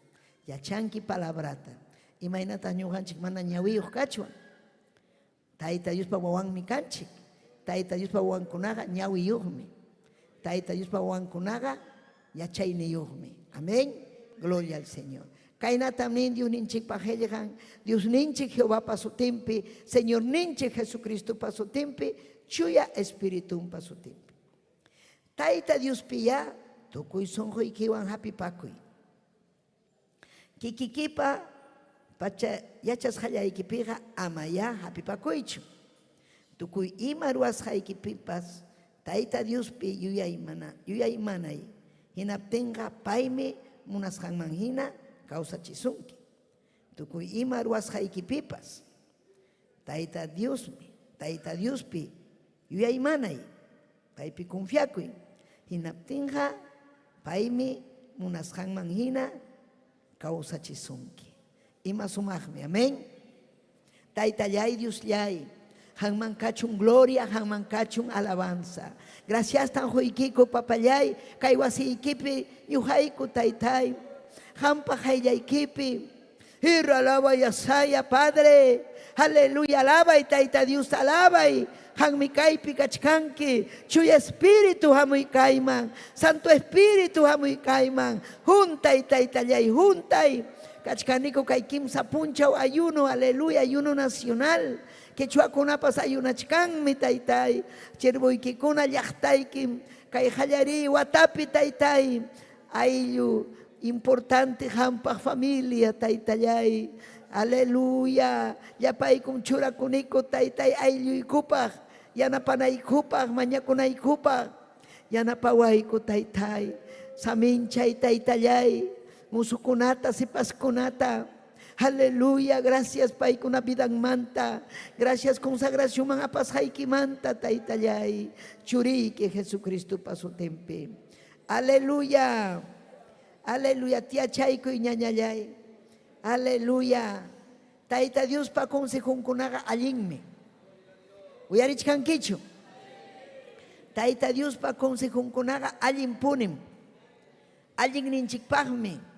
F: Yachanki palabrata. Imaynataq ñuqanchik mana ñawiyuq kachwan? Tayta Diospa wawanmi kanchik. Tayta Diospa wawankunaqa ñawiyuqmi. Tayta Diospa wawankunaqa yachayniyuqmi. Amén. Gloria al Señor. Kaynatam nin Diosninchikpa qillqan, Diosninchik Jehovapa sutinpi, Señorninchik Jesucristopa sutinpi, Chuya Espiritunpa sutinpi. Tayta Diospiyá tukuy sunquykiwan hapipakuy. Kikikipa pacha yachasqallaykipiqa amayá hapipakuychu. Tukuy ima ruwasqaykipipas Tayta Diospi yuyaymanay, hinaptinqa paymi munasqanman hina kawsachisunki. Tukuy ima ruwasqaykipipas Tayta Diosmi, Tayta Diospi yuyaymanay, paypi confiakuy. Hinaptinqa paymi munasqanman hina kawsachisunki. Ima sumaqmi, amén. Taytallay, Diosllay, qanman kachun gloria, qanman kachun alabanza. Graciastan qoykiku, papallay, kay wasiykipi ñuqayku, taytay. Qampa qayllaykipi. Irra alaba yasaya, Padre. Aleluya, alabay Tayta Diosta alabay. Qanmi kaypi kachkanki. Chuya Espíritu hamuy kayman. Santo Espíritu hamuy kayman. Juntay Taytallay, juntay. Kachkaniku kay kimsa punchaw ayuno, aleluya, ayuno nacional. Quechuakunapas ayunachkanmi Taytay. Chirbuykikuna llaqtaykim kay qallariy watapi Taytay. Ayllu importante hampaq familia Taytallay. Aleluya. Llapaykum churakuniku Taytay aylluykupaq, yanapanaykupaq, mañakunaykupaq. Yanapawayku Taytay. Saminchay Taytallay. Musukunata, sipaskunata. Aleluya, gracias paykuna vidanmanta. Gracias consagracionman apasqaykimanta Taytallay. Churiyki Jesucristopa sutinpi. Aleluya. Aleluya, tiyachaykuy ñañallay. Aleluya. Tayta Diospa consejunkunaqa allinmi. Uyarichkankichu? Tayta Diospa consejunkunaqa allinpunim. Allinninchikpaqmi.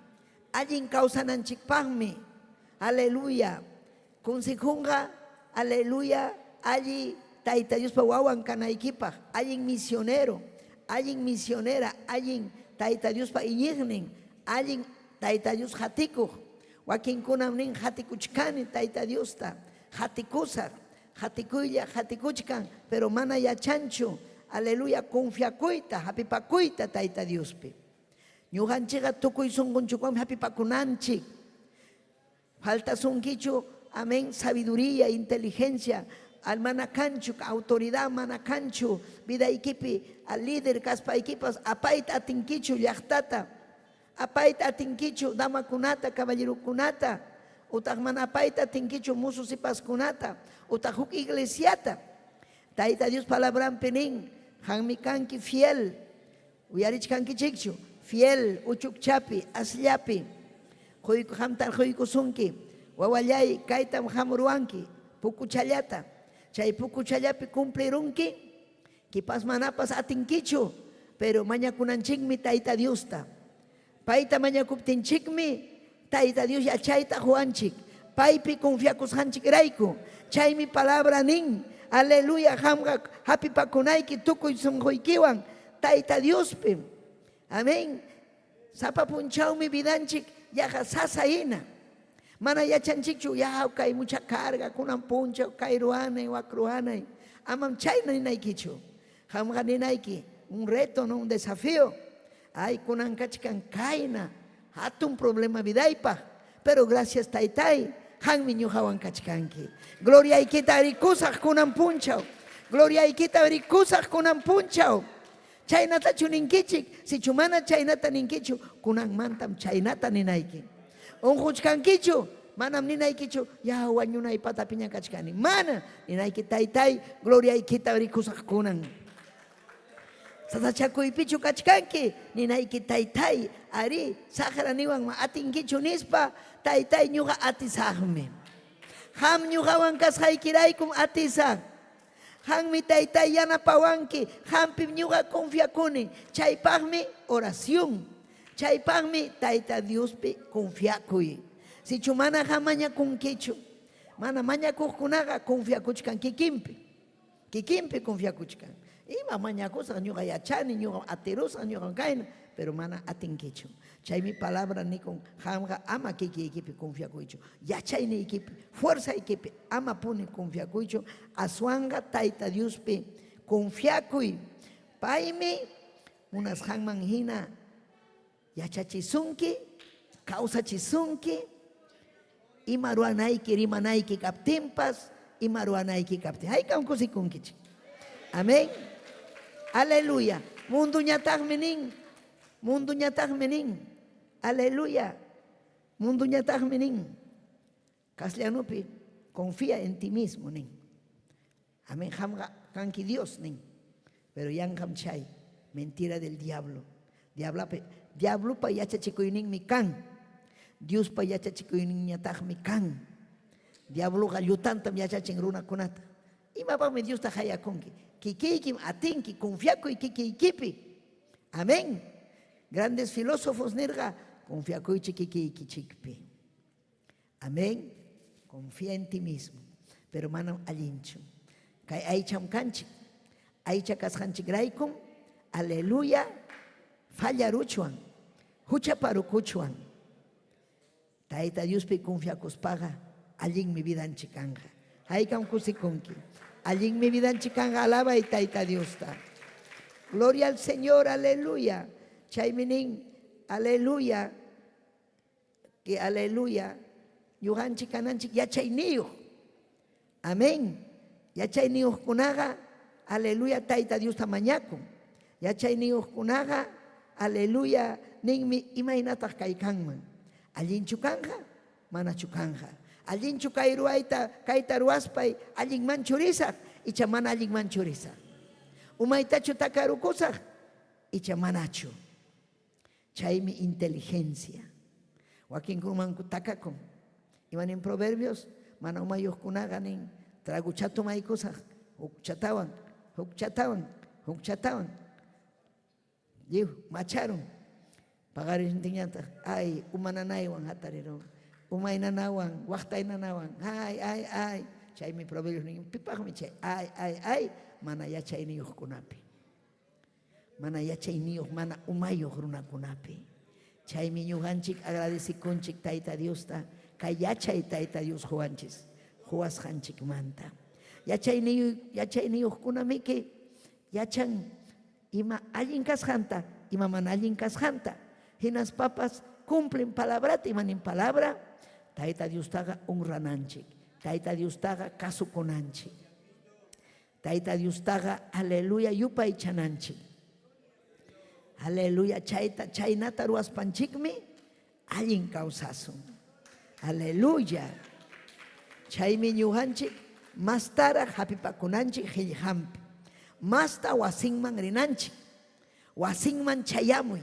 F: Allin kawsananchikpaqmi. Aleluya. Consejunqa, aleluya, alli Tayta Diospa wawan kanaykipaq, allin misionero, allin misionera, allin Tayta Diospa iñiqnin, allin Tayta Dios qatikuq. Wakinkunam nin qatikuchkani Tayta Diosta, qatikusaq, qatikuylla qatikuchkan, pero mana yachanchu, aleluya, confiakuyta, hapipakuyta Tayta Diospi. Ñuqanchikqa tukuy sunqunchikwanmi hapipakunanchik. Faltasunkichu, amén, sabiduría, inteligencia, al mana kanchu, autoridad mana kanchu, vidaykipi al líder kaspaykipas apayta atinkichu llaqtata, apayta atinkichu damakunata, caballerokunata, utaq mana apayta atinkichu musu sipaskunata, utaq huk iglesiata. Tayta Dios palabranpi nin, qanmi kanki fiel, Uyarichkankichikchu? Fiel, uchukchapi, asllapi. Quyku qamtan quykusunki. Wawallay, kaytam qam ruwanki, pukuchallata. Chay pukuchallapi cumplirunki, kipas manapas atinkichu, pero mañakunanchikmi Tayta Diosta. Payta mañakuptinchikmi Tayta Dios yachayta quwanchik, paypi confiakusqanchikrayku. Chaymi palabra nin, aleluya, qamqa hapipakunayki tukuy sunquykiwan Tayta Diospim. Amén. Sapa punchawmi vidanchik yaqa sasa hina. Mana yachanchikchu, yaw kay mucha carga, kunan punchaw kay ruwanay, wak ruwanay. Amam chayna ninaykichu. Qamqa ninayki, un reto, no un desafío. Ay, kunan kachkan kayna hatun problema vidaypaq, pero gracias Taytay, qanmi ñuqawan kachkanki. Gloriaykita rikusaq kunan punchaw. Gloriaykita rikusaq kunan punchaw. Chaynatachu ninkichik? Sichu mana chaynata ninkichu, kunanmantam chaynata ninayki. Unquchkankichu? Manam ninaykichu, ya wañunay patapiña kachkani. Mana, ninayki Taytay, gloriaykita rikusaq kunan. Sasachakuypichu kachkanki? Ninayki Taytay, arí, saqra niwan atinkichu nispa, Taytay ñuqa atisaqmi. Qam ñuqawan kasqaykiraykum atisaq. Qanmi Taytay yanapawanki, qampim ñuqa confiakuni. Chaypaqmi oración. Chaypaqmi Tayta Diospi confiakuy. Sichu mana qam mañakunkichu, mana mañakuqkunaqa confiakuchkan kikinpi. Kikinpi confiakuchkan. Ima mañakusaq ñuqa yachani, ñuqa atirusaq, ñuqa kayna, pero mana atinkichu. Chaymi palabra nikun, qamqa ama kikiykipi confiakuychu. Yachayniykipi, fuerzaykipi amapuni confiakuychu, aswanqa Tayta Diospi confiakuy. Paymi munasqanman hina yachachisunki, kawsachisunki, ima ruwanayki, rimanayki kaptinpas, ima ruwanayki kaptin. Haykam kusikunkichik. Amén. Aleluya. Munduñataqmi nin, munduñataqmi nin. Aleluya. Munduñataqmi nin. Castellanupi confía en ti mismo nin. Amén. Qamqa kanki Dios nin. Pero yanqam chay mentira del diablo. Diablapi, diablopa yachachikuyninmi kan. Diospa yachachikuyninñataqmi kan. Diabloqa llutantam yachachin runakunata. Imapaqmi Diosta qayakunki? Kikiykim atinki, confiakuy kikiykipi. Amén. Grandes filósofos nirqa, confiakuychik kikiykichikpi. Amén. Confía en ti mismo. Pero manam allinchu. Kay aycham kanchik. Aycha kasqanchikraykum, aleluya, fallaruchwan, huchaparukuchwan. Tayta Diospi confiakuspaqa allinmi vidanchik kanqa. Haykam kusikunki. Allinmi vidanchik kanqa, alabay Tayta Diosta. Gloria al Señor, aleluya. Chaymi nin, aleluya, que aleluya, ñuqanchik kananchik yachayniyuq. Amén. Yachayniyuqkunaqa, aleluya, Tayta Diosta mañakun. Yachayniyuqkunaqa, aleluya, ninmi imaynataq kay kanman. Allinchu kanqa? Manachu kanqa? Allinchu kay ruwayta, kayta ruwaspay allinmanchu risaq icha mana allinmanchu risaq? Umaytachu takarukusaq icha manachu? Chaymi inteligencia. Wakinkumanku takakun. Ima nin Proverbios? Mana umayuqkunaqa nin, tragucha tomaykusaq, huk chatawan, huk chatawan, huk chatawan. Lliw macharun. Paqarintinñataq, ay, uma nanaywan hatarirun. Umay nanawan, waqtay nanawan, ay, ay, ay. Chaymi Proverbios nin, pipaqmi chay ay, ay, ay, mana yachayniyuqkunapi. Mana yachayniyuq, mana umayuq runakunapi. Chaymi ñuqanchik agradecikunchik Tayta Diosta kay yachay Tayta Dios quwanchis, quwasqanchikmanta. Yachayniyuq, yachayniyuqkunamiki yachan ima allin kasqanta, ima mana allin kasqanta. Hinaspapas cumplen palabrata, ima nin palabra, Tayta Diostaqa honrananchik, Tayta Diostaqa kasukunanchik. Tayta Diostaqa aleluya yupaychananchik. Aleluya chayta chaynata ruwaspanchikmi allin kawsasun. Aleluya. Chaymi ñuqanchik mastaraq hapipakunanchik qillqanpi. Masta wasinman rinanchik. Wasinman chayamuy.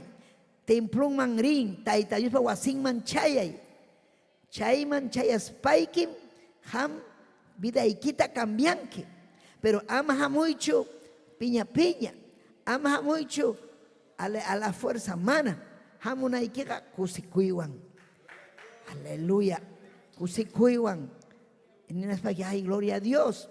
F: Templonman rin, Tayta Diospa wasinman chayay. Chayman chayaspaykim qam vidaykita cambianki. Pero ama hamuychu piña piña, ama hamuychu a la, a la fuerza mana. Hamunaykiqa kusikuywan. Aleluya. Kusikuywan. Ninaspayki, ay, gloria a Dios.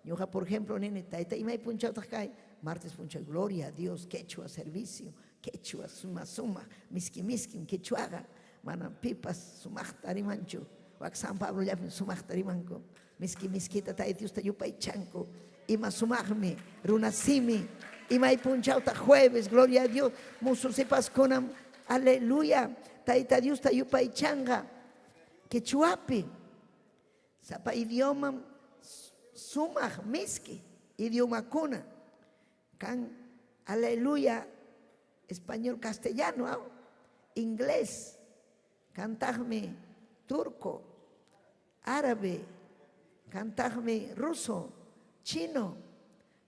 F: Ñuqa, por ejemplo, nini, tayta, imay punchawtaq kay? Martes punchaw, gloria a Dios, quechua servicio, quechua suma suma, miski miskim quechuaqa. Manam pipas sumaqta rimanchu. Wak San Pablollapim sumaqta rimanku. Miski miskita Tayta Diosta yupaychanku. Ima sumaqmi runa simi. Imay punchawtaq jueves, gloria a Dios, musu sipaskunam, aleluya, Tayta Diosta yupaychanqa quechuapi. Sapa idiomam sumaq miski idiomakuna kan, aleluya, español, castellano, aw, inglés, kantaqmi turco, árabe, kantaqmi ruso, chino,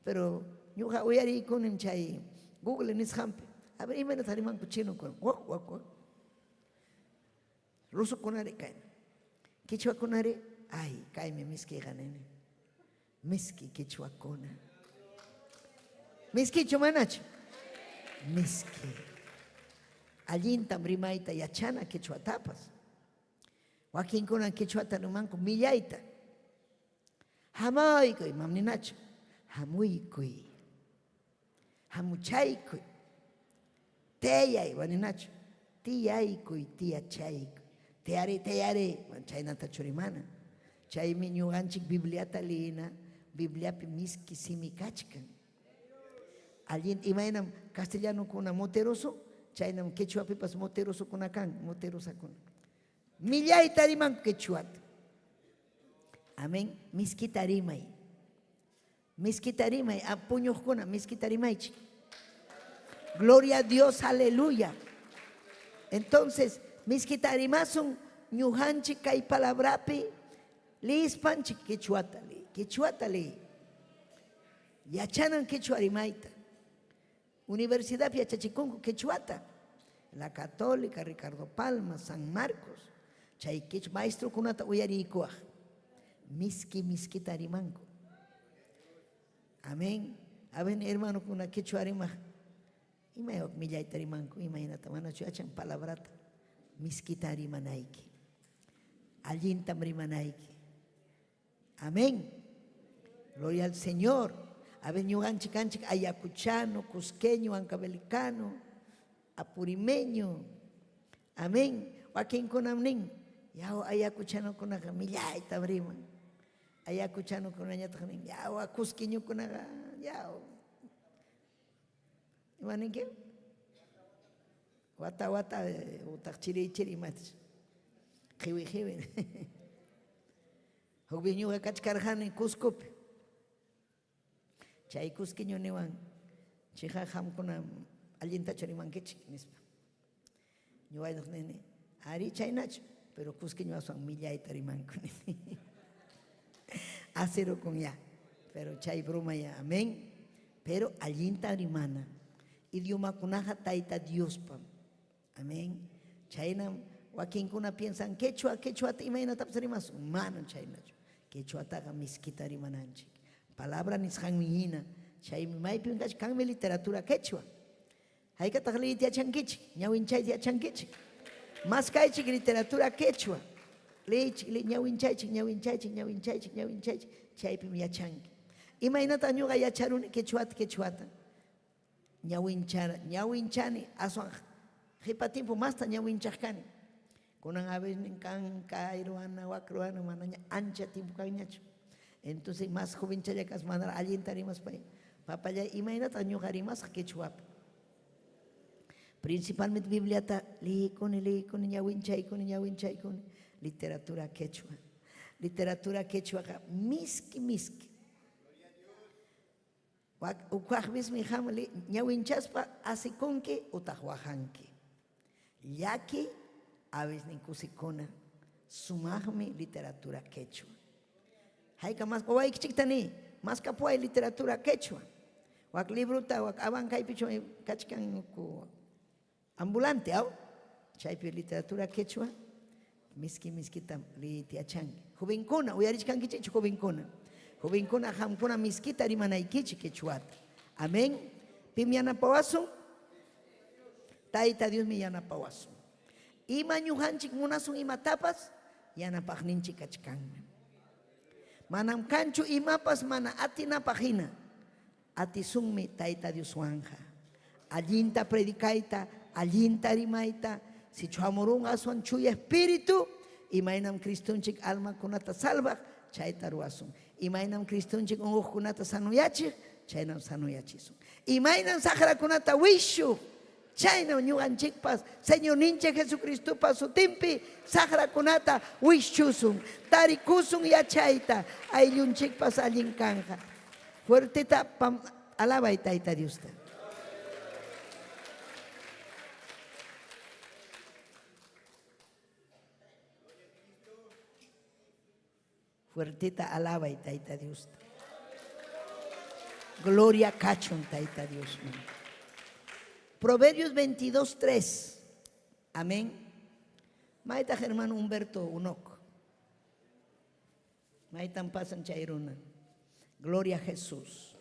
F: pero ñuqa uyariykunim chay Google nisqanpi. A ver, imaynata rimanku chinokuna? Wak, wak, wak. Rusokunari kayna. Quechuakunari, ay, kaymi miskiqa nini. Miski quechuakuna. Miskichu manachu? Miski. Allintam rimayta yachana quechuatapas. Wakinkuna quechuata rimanku millayta. Hamuykuy, mam ninachu. Hamuykuy. Hamuchaykuy. Tiyay, waninachu. Tiyaykuy, tiyachaykuy. Tiyari, tiyari, chaynatachu rimana. Chaymi ñuqanchik Bibliata liyina, Bibliapi miski simi kachkan. Allin imaynam castellanokuna moteroso, chaynam quechuapipas moterosokuna kan, moterosakuna. Millayta rimanku quechuata. Amén. Miskita rimay. Miskita rimay, a puñuqkuna, miskita rimaychik. Gloria a Dios, aleluya. Entonces, miskita rimasun ñuqanchik kay palabrapi liyispanchik quechuata liy, quechuata liy. Yachanan quechua rimayta. Universidadpi yachachikunku quechuata. La Católica, Ricardo Palma, San Marcos. Chay quechua maestrokunata uyariykuwaq. Miski miskita rimanku. Amén. A ver, hermanokuna quechua rimaq. Imaywak millayta rimanku, imaynata manachu yachan palabrata. Miskita rimanayki. Allintam rimanayki. Amén. Gloria al Señor. A ver, ñuqanchik kanchik ayacuchano, cusqueño, ancabelicano, apurimeño. Amén. Wakinkunam nin, yaw ayacuchanokunaqa millaytam riman. Ayacuchanokunañataq nin, yaw cusqueñokunaqa, yaw. Ima ninki? Wata wata utaq chiri chiri imatach. Qiwi qiwi. Huk viñuqa kachkarqani Cuscopi. Chay cusqueño niwan, chiqa qamkuna allintachu rimankichik nispa. Ñuqaytaq nini, ari chaynachu, pero cusqueño aswan millayta rimanku nini. Asirukun ya, pero chay broma ya, amén. Pero allinta rimana. Idiomakunaqa Tayta Diospam. Amén. Chaynam wakinkuna piensan quechua, quechuata imaynatapas rimasun. Manam chaynachu. Quechuataqa miskita rimananchik. Palabra nisqanmi hina. Chaymi maypim kachkanmi literatura quechua. Haykataq liyta yachankichik? Ñawinchayta yachankichik? Maskaychik literatura quechua. Liychik, ñawinchaychik, ñawinchaychik, ñawinchaychik, ñawinchaychik. Chaypim yachanki. Imaynataq ñuqa yacharuni quechuata, quechuata? Ñawinchara, ñawinchani aswan qipa tiempo masta ñawinchaq kani. Kunan a veces kan kay ruwana, wak ruwana manaña ancha tiempo kanñachu. Entonces más jovenchalla kas manara allinta rimaspay. Papallay imaynataq ñuqa rimasaq quechuapi. Principalmente Bibliata liykuni, liykuni, ñawinchaykuni, ñawinchaykuni. Literatura quechua. Literatura quechuaqa miski miski. Ukwaqmismi hamli ñawinchaspa asikunki utaq waqanki. Llaki awisnin kusikuna sumaqmi literatura quechua. Hayka mas wawaykichikta ni, maskapuway literatura quechua. Wak libruta wak abankaypichu kachkan ku ambulante aw chaypi literatura quechua miski miskita liyta yachanki. Jovenkuna uyarichkankichikchu jovenkuna. Jovenkuna qamkuna miskita rimanaykichik quechuata. Amén. Pim yanapawasun? Tayta Diosmi yanapawasun. Ima ñuqanchik munasun imatapas yanapaqninchik kachkanmi. Manam kanchu imapas mana atinapaq hina. Atisunmi Tayta Dioswanqa. Allinta predicayta, allinta rimayta, sichu hamurunqa aswan chuya espíritu, imaynam Cristonchik almakunata salvaq, chayta ruwasun. Imaynam Cristonchik unquqkunata sanoyachiq, chaynam sanoyachisun. Imaynam saqrakunata wishuq, chaynam ñuqanchikpas Señorninchik Jesucristopa sutinpi saqrakunata wischusun. Tarikusun yachayta, ayllunchikpas allin kanqa. Fuerteta alabay Tayta Diosta. Fuerteta alabay Tayta Diosta. Gloria kachun Tayta Diosman. Proverbios 22, 3. Amén. Maytaq hermano Humberto Unoc. Maytan pasan chay runa. Gloria a Jesús.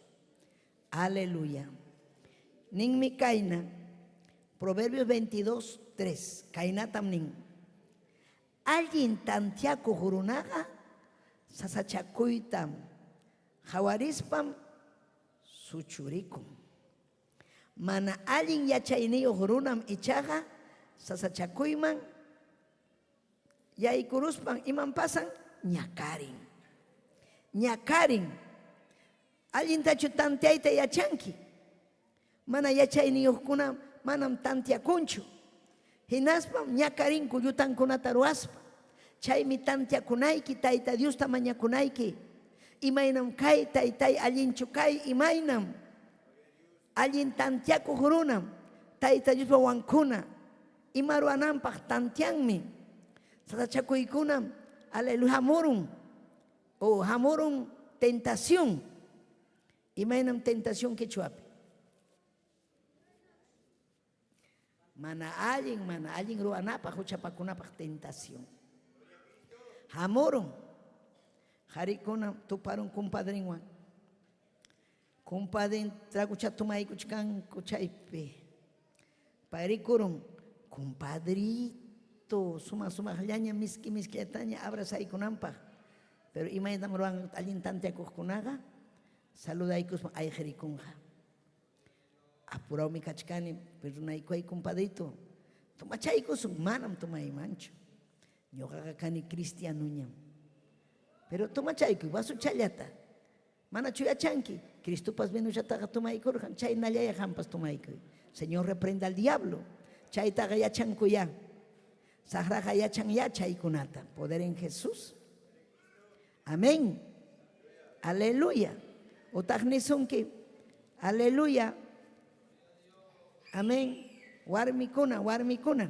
F: Aleluya. Ninmi kayna. Proverbios 22, 3. Kaynatam nin. Allin tantiakuq runaqa sasachakuytam qawarispam suchurikun. Mana allin yachayniyuq runam ichaqa sasachakuyman yaykuruspan imam pasan? Ñakarin. Ñakarin. Allintachu tanteayta yachanki? Mana yachayniyuqkuna manam tanteakunchu. Hinaspam ñakarinku llutankunata ruwaspa. Chaymi tanteakunayki, Tayta Diosta mañakunayki. Imaynam kay, Taytay, allinchu kay, imaynam? Allin tanteakuq runam Tayta Diospa wankuna ima ruwananpaq tanteanmi. Sasachakuykunam aleluya hamurun o hamurun tentación. Imaynam tentación quechuapi? Mana allin, mana allin ruwanapaq, huchapakunapaq tentación. Hamurun. Qarikuna tuparun compadrinwan. Compadrin tragucha tomaykuchkanku chaypi. Pay rikurun, compadrito, sumaq sumaqllaña miski miskillataña abrazaykunanpaq. Pero imaynam ruwan allin tanteakuqkunaqa? Saludaykuspa ayqirikunqa. Apurawmi kachkani, perdonaykuway compadrito. Tomachaykusun, manam tomaymanchu. Ñuqaqa kani cristianoñam. Pero tomachaykuy vasochallata. Manachu yachanki? Cristopas vinollataqa tomaykurqan, chaynallayá qampas tomaykuy. Señor reprenda al diablo. Chaytaqa yachankuyá. Saqraqa yachanyá chaykunata. Poder en Jesús. Amén. Aleluya. Utaq nisunki. Aleluya. Amén. Warmikuna, warmikuna.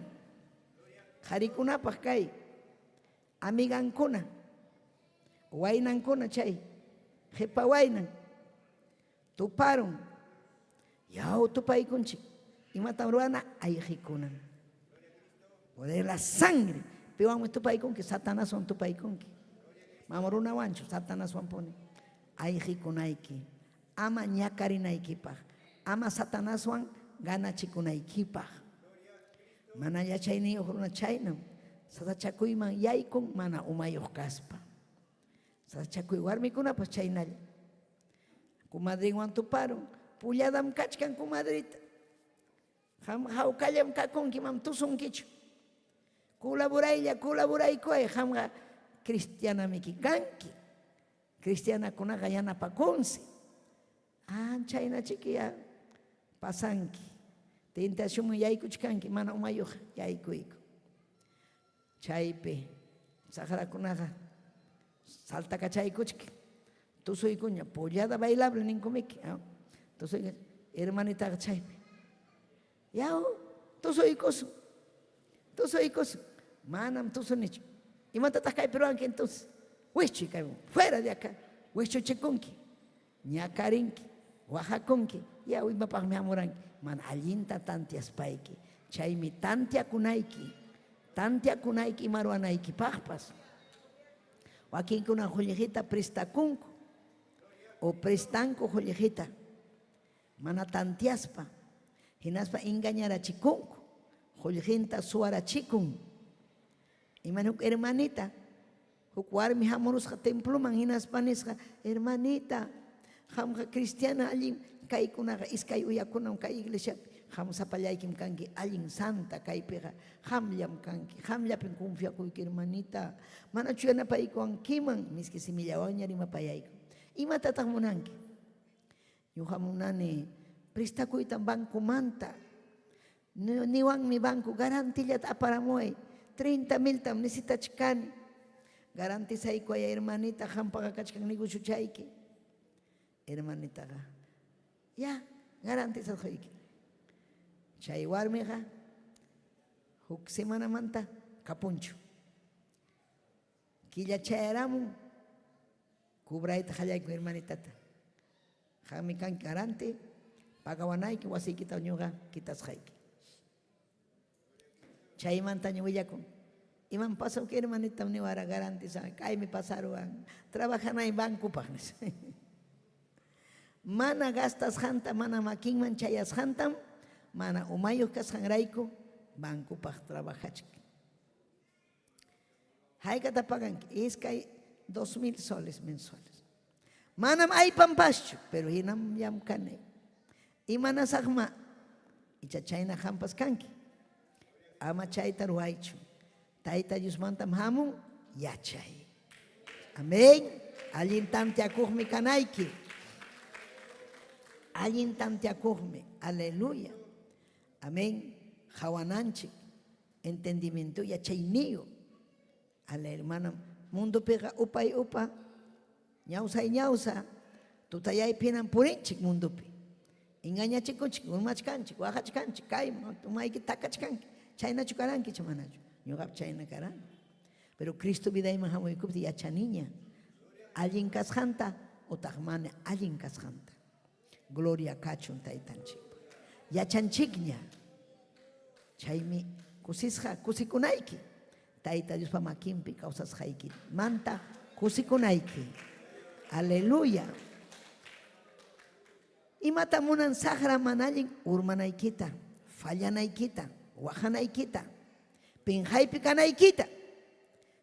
F: Qharikunapaq kay. Amigankuna. Waynankuna chay. Qhipa waynan. Tuparun. Yaw tupaykunchik. Imatam ruwana? Ayqikunan. Poder la sangre. Piwanmi tupaykunki? Satanaswan tupaykunki. Mama runawanchu, Satanaswan puni. Ayqikunayki. Ama ñakarinaykipaq. Ama Satanaswan ganachikunaykipaq. Mana yachayniyuq runa chaynam sasachakuyman yaykun mana umayuq kaspa. Sasachakuy warmikunapas chaynalla. Comadrinwan tuparun, pulladam kachkan comadrita. Qam hawkallam kakunki, mam tusunkichu. Colaboraylla, colaboraykuway, qamqa cristianamiki kanki. Cristianakunaqa yanapakunsi. Ah, chaynachiki ya pasanki. Tentacionman yaykuchkanki, mana umayuq yaykuyku. Chaypi saqrakunaqa saltakachaykuchkan. Tusuykuña, pollada bailable ninkumiki. Tusuyku, hermanitaqa chaypi. Yaw, tusuykusun. Tusuykusun. Manam tusunichu. Imatataq kaypi ruwanki entonces? Wischuy kayman, fuera de acá. Wischuchikunki. Ñakarinki, waqakunki, yaw imapaqmi hamuranki? Mana allinta tanteaspayki. Chaymi tanteakunayki, tanteakunayki ima ruwanaykipaqpas. Wakinkuna qullqita prestakunku o prestanku qullqita mana tanteaspa, hinaspa engañarachikunku, qullqinta suwarachikun. Iman huk hermanita Huk warmi hamurusqa temploman hinaspa nisqa, Hermanita, qamqa cristiana allin kaykunaqa iskay uyakunam kay iglesiapi, qam sapallaykim kanki allin santa kaypiqa qamllam kanki, qamllapim confiakuyki hermanita, manachu yanapaykuwankiman? Miski simillawanña rimapayayku. Imatataq munanki? Ñuqa munani prestakuytam bancomanta. Niwanmi banco garantillata aparamuway, 30 miltam necesitachkani. Garantizaykuway hermanita, qampaqa kachkan negociochayki. Hermanitaqa, ya, garantizasqayki. Chay warmiqa huk semanamanta kapunchu. Killa chayaramun, cobrayta qallaykun hermanitata. Qammi kanki garante, pagawanayki wasiykita ñuqa quitasqayki. Chaymantaña willakun. Imam pasawki hermanitam niwara garantizan, kaymi pasaruwan, trabajanay bancopaq nispa. Mana gastasqanta, mana makinman chayasqantam, mana umayuq kasqanrayku bancopaq trabajachkan. Haykata paganki? Iskay 2000 soles mensuales. Manam aypanpaschu, pero hinam llamkani. Imanasaqma? Icha chayna qampas kanki. Ama chayta ruwaychu. Tayta Diosmantam hamun yachay. Amén. Allin tanteakuqmi kanayki. Allin tanteakuqmi. Aleluya. Amén. Qawananchik. Entendimiento yachayniyu. Aleluya. Manam mundopiqa upay upa, ñawsay ñawsa, tutayaypi hinam purinchik mundopi. Engañachikunchik, urmachkanchik, waqachkanchik, kayman umayki takachkanki. Chaynachu karanki, manachu? Ñuqap chayna karani. Pero Cristo vidayman hamuykuptiy yachaniña allin kasqanta utaq mana allin kasqanta. Gloria kachun Taytanchikpa. Yachanchikña. Chaymi kusisqa kusikunayki. Tayta Diospa makinpi kawsasqaykimanta kusikunayki. Aleluya. Imata munan saqra mana allin urmanaykita, fallanaykita, waqanaykita, pinqaypi kanaykita.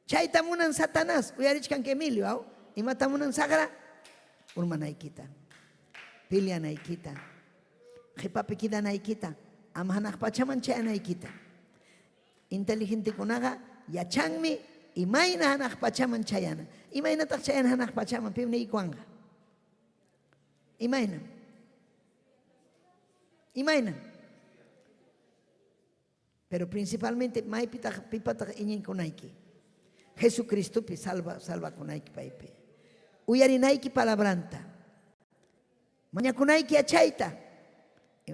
F: Chayta munan Satanás. Uyarichkanki Emilio, aw? Imata munan saqra? Urmanaykita. peleanaykita, qhipapi quedanaykita, ama hanaq pachaman chayanaykita. Inteligentekunaqa yachanmi imayna hanaq pachaman chayana. Imaynataq chayana hanaq pachaman? Pim niykuwanqa? Imayna? Imayna? Pero principalmente maypitaq pipataq iñinkunayki? Jesucristopi salva salvakunayki paypi. Uyarinayki palabranta. Mañakunayki yachayta.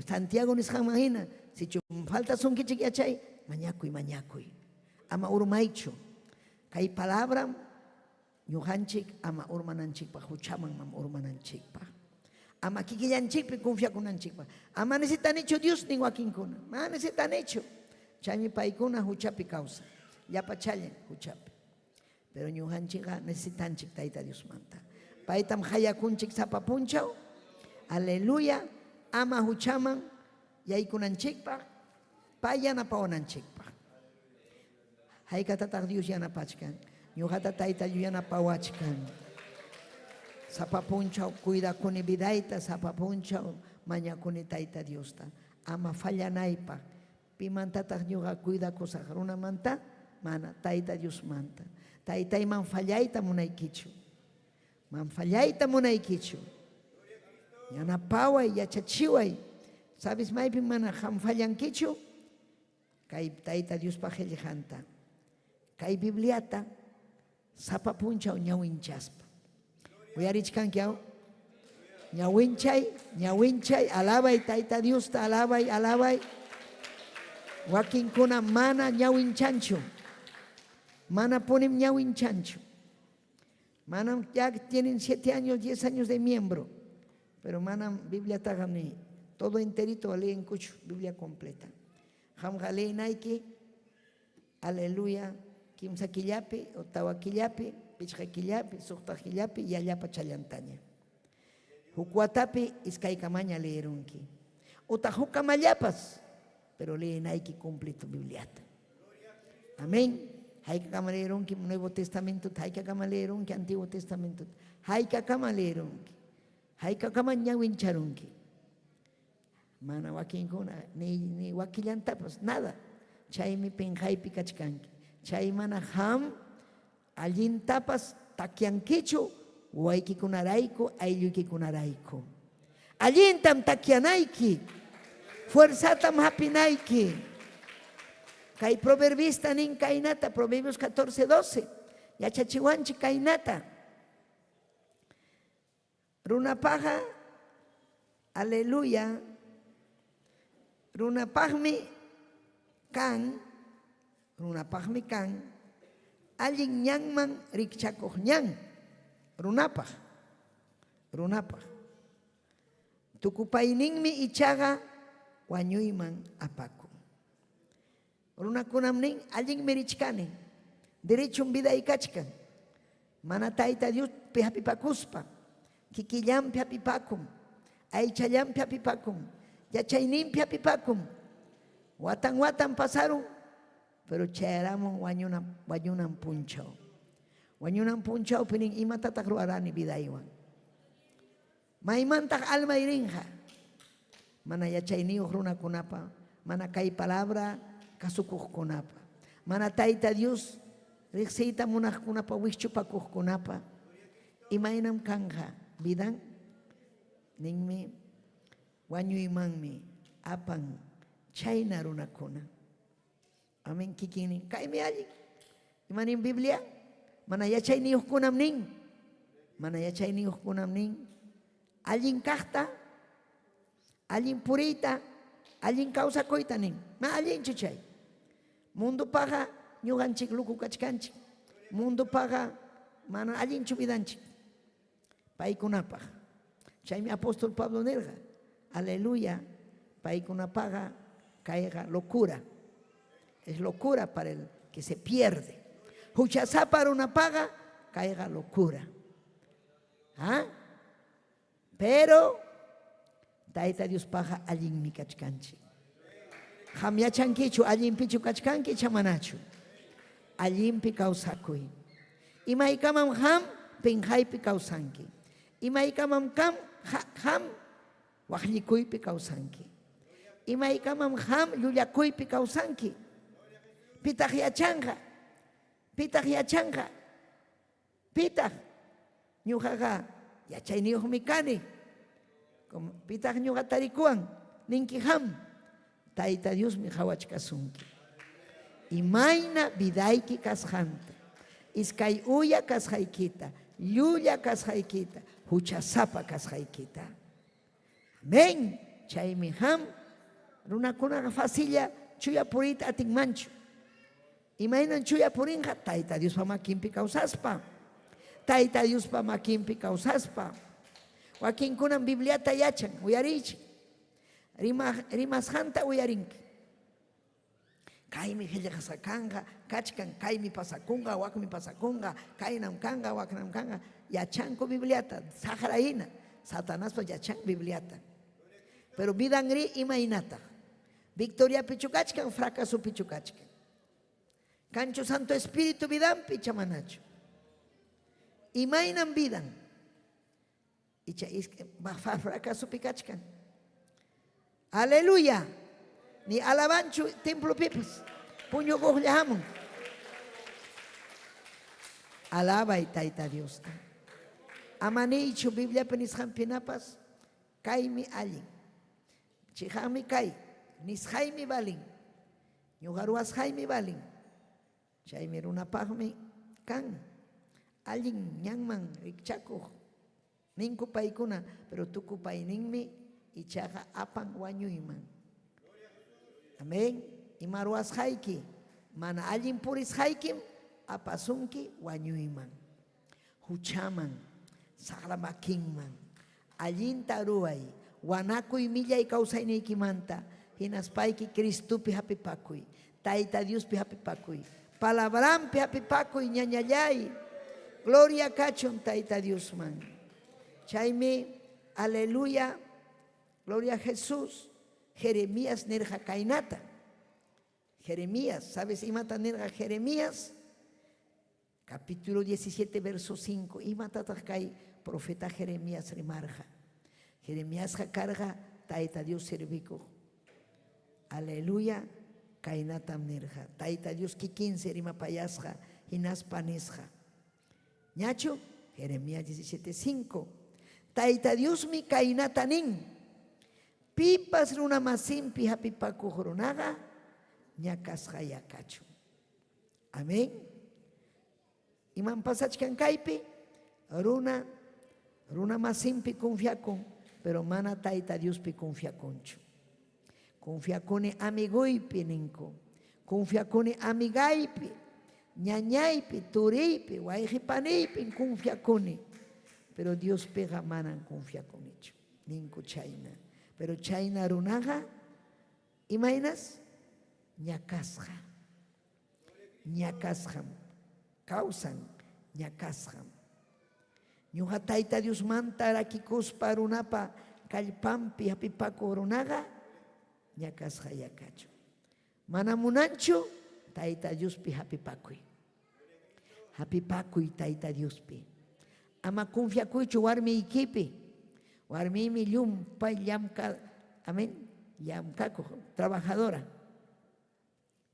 F: Santiago nisqanman hina, sichu faltasunkichik yachay, mañakuy, mañakuy. Ama urmaychu. Kay palabram ñuqanchik ama urmananchikpaq, huchaman ama urmananchikpaq. Ama kikillanchikpi confiakunanchikpaq. Ama necesitanichu Dios nin wakinkuna. Mana necesitanichu. Chaymi paykuna huchapi kawsan. Llapachallan huchapi. Pero ñuqanchikqa necesitanchik Tayta Diosmanta. Paytam hayakunchik sapa punchaw. Aleluya. Ama huchaman yaykunanchikpaq, pay yanapawananchikpaq. Haykatataq Dios yanapachkan? Ñuqata Tayta Dios yanapawachkan. Sapa punchaw cuidakuni vidayta, sapa punchaw mañakuni Tayta Diosta. Ama fallanaypaq. Pimantataq ñuqa cuidakusaq? Runamanta? Mana, Tayta Diosmanta. Taytayman fallayta munaykichu. Man fallayta munaykichu. Yanapaway, yachachiway. Sabes maypim mana qam fallankichu? Kay Tayta Diospa qillqanta, kay Bibliata sapa punchaw ñawinchaspa. Uyarichkanki aw? Ñawinchay, ñawinchay, alabay Tayta Diosta, alabay, alabay. Wakinkuna mana ñawinchanchu. Mana punim ñawinchanchu. Manam ya tienen 7 años, 10 años de miembro, pero manam Bibliataqa ni todo enterito leenkuchu, Biblia completa. Qamqa leenayki, aleluya, kimsa killapi, o tawa killapi, pichqa killapi, suqta killapi, yallapa challantaña. Huk watapi iskaykamaña leerunki. Utaq hukkamallapas, pero leenayki completo Bibliata. Amén. Haykakama leerunki Nuevo Testamentota, haykakama leerunki Antiguo Testamentota, haykakama leerunki, haykakama ñawincharunki. Mana wakinkuna ni, ni wakillantapas, nada. Chaymi pinqaypi kachkanki. Chay mana qam allintapas takyankichu waykikunarayku, aylluykikunarayku. Allintam takyanayki, fuerzatam hapinayki. Kay proverbista nin kaynata, Proverbios 14, 12, yachachiwanchik kaynata. Runapaqa, aleluya, runapaqmi kan, runapaqmi kan, allin ñanman rikchakuq ñan, runapaq, runapaq. Tukupayninmi ichaqa wañuyman apakun. Runakunam nin, Allinmi richkani, derechom viday kachkan. Mana Tayta Diospi hapipakuspa, kikillanpi hapipakun, aychallanpi hapipakun, yachayninpi hapipakun. Watan watan pasarun, pero chayaramun wañunan, wañunan punchaw. Wañunan punchawpi nin, imatataq ruwarani vidaywan? Maymantaq almay rinqa? Mana yachayniyuq runakunapa, mana kay palabra kasukuqkunapa, mana Tayta Dios riqsiyta munaqkunapa wikchupakuqkunapa, imaynam kanqa vidan? Ninmi, wañuymanmi apan chayna runakuna. Amén, kikin nin, kaymi allin. Ima nin Biblia? Mana yachayniyuqkunam nin. Mana yachayniyuqkunam nin. Allin kaqta, allin puriyta, allin kawsakuyta nin. Ma allinchu chay. Mundopaqa ñuqanchik luku kachkanchik. Mundopaqa mana allinchu vidanchik. Paykunapaq. Chaymi apóstol Pablo nirqa, aleluya, paykunapaqa kayqa locura. Es locura para el que se pierde. Huchasapa runapaqa kayqa locura. ¿Ah? Pero Tayta Diospaqa allinmi kachkanchik. Qam yachankichu allinpichu kachkanki icha manachu? Allinpi kawsakuy. Imaykamam qam pinqaypi kawsanki. Imaykamam kam qam Waqllikuypi kawsanki? Imaykamam qam llullakuypi kawsanki? Pitaq yachanqa? Pitaq yachanqa? Pitaq? Ñuqaqa yachayniyuqmi kani. Pitaq ñuqa tarikuwan? Ninki qam. Tayta Diosmi qawachkasunki. Imayna vidayki kasqanta, iskay uya kasqaykita, llulla kasqaykita, huchasapa kasqaykita. Amén. Chaymi qam runakunaqa facilla chuya puriyta atinmanchu. Imaynan chuya purinqa? Tayta Diospa makinpi kawsaspa. Tayta Diospa makinpi kawsaspa. Wakinkunam Bibliata yachan, uyariychik. Rimasqanta uyarinki. Kaymi qillqasqa kanqa, kachkan, kaymi pasakunqa, wakmi pasakunqa, kaynam kanqa, waknam kanqa. Yachanku Bibliata, saqra hina. Satanaspas yachan Bibliata. Pero vidanrí imaynataq? Victoriapichu kachkan, fracasopichu kachkan? Kanchu Santo Espíritu vidanpi icha manachu? Imaynam vidan? Icha fracasopi kachkan. Aleluya. Ni alabanchu templopipas. Puñukuqlla hamun. Alabay Tayta Diosta. Ama niychu Bibliapi nisqanpinapas kaymi allin. Chiqanmi kay. Nisqaymi valin. Ñuqa ruwasqaymi valin. Chaymi runapaqmi kan allin ñanman rikchakuq ninku paykuna, pero tukupayninmi ichaqa apan wañuyman. Amén. Ima ruwasqayki mana allin purisqaykim apasunki wañuyman, huchaman, saqra makinman. Allinta ruway, wanakuy millay kawsayniykimanta, hinaspayki Cristopi hapipakuy, Tayta Diospi hapipakuy, palabranpi hapipakuy, ñañallay. Gloria kachun Tayta Diosman. Chaymi, aleluya, gloria a Jesús, Jeremías nirqa kaynata. Jeremías, ¿sabes imata nirqa Jeremías? Capítulo 17, verso 5. Imatataq kay profeta Jeremías rimarqa? Jeremiasqa karqa Tayta Dios servikuq. Aleluya, kaynatam nirqa. Tayta Dios kikinsi rimapayasqa hinaspa nisqa. Ñachu? Jeremías 17, 5. Tayta Diosmi kaynata nin. Pipas runamasinpi hapipakuq runaqa ñakasqaya kachun. Amén. Imam pasachkan kaypi? Runa, runa masinpi confiakun, pero mana Tayta Diospi confiakunchu. Confiakuni amiguypi ninku. Confiakuni amigaypi, ñañaypi, turiypi, wayqi paniypin confiakuni. Pero Diospiqa manan confiakunichu. Ninku chayna. Pero chayna runaqa imaynas? Ñakasqa. Ñakasqam kawsan, ñakasqam. Ñuqa Tayta Diosmanta rakikuspa runapa kallpanpi hapipakuq runaqa ñakasqayá kachun. Mana munanchu Tayta Diospi hapipakuy. Hapipakuy Tayta Diospi. Ama confiakuychu warmiykipi. Warmiymi llumpay llamka, amén, llamkakuq, trabajadora.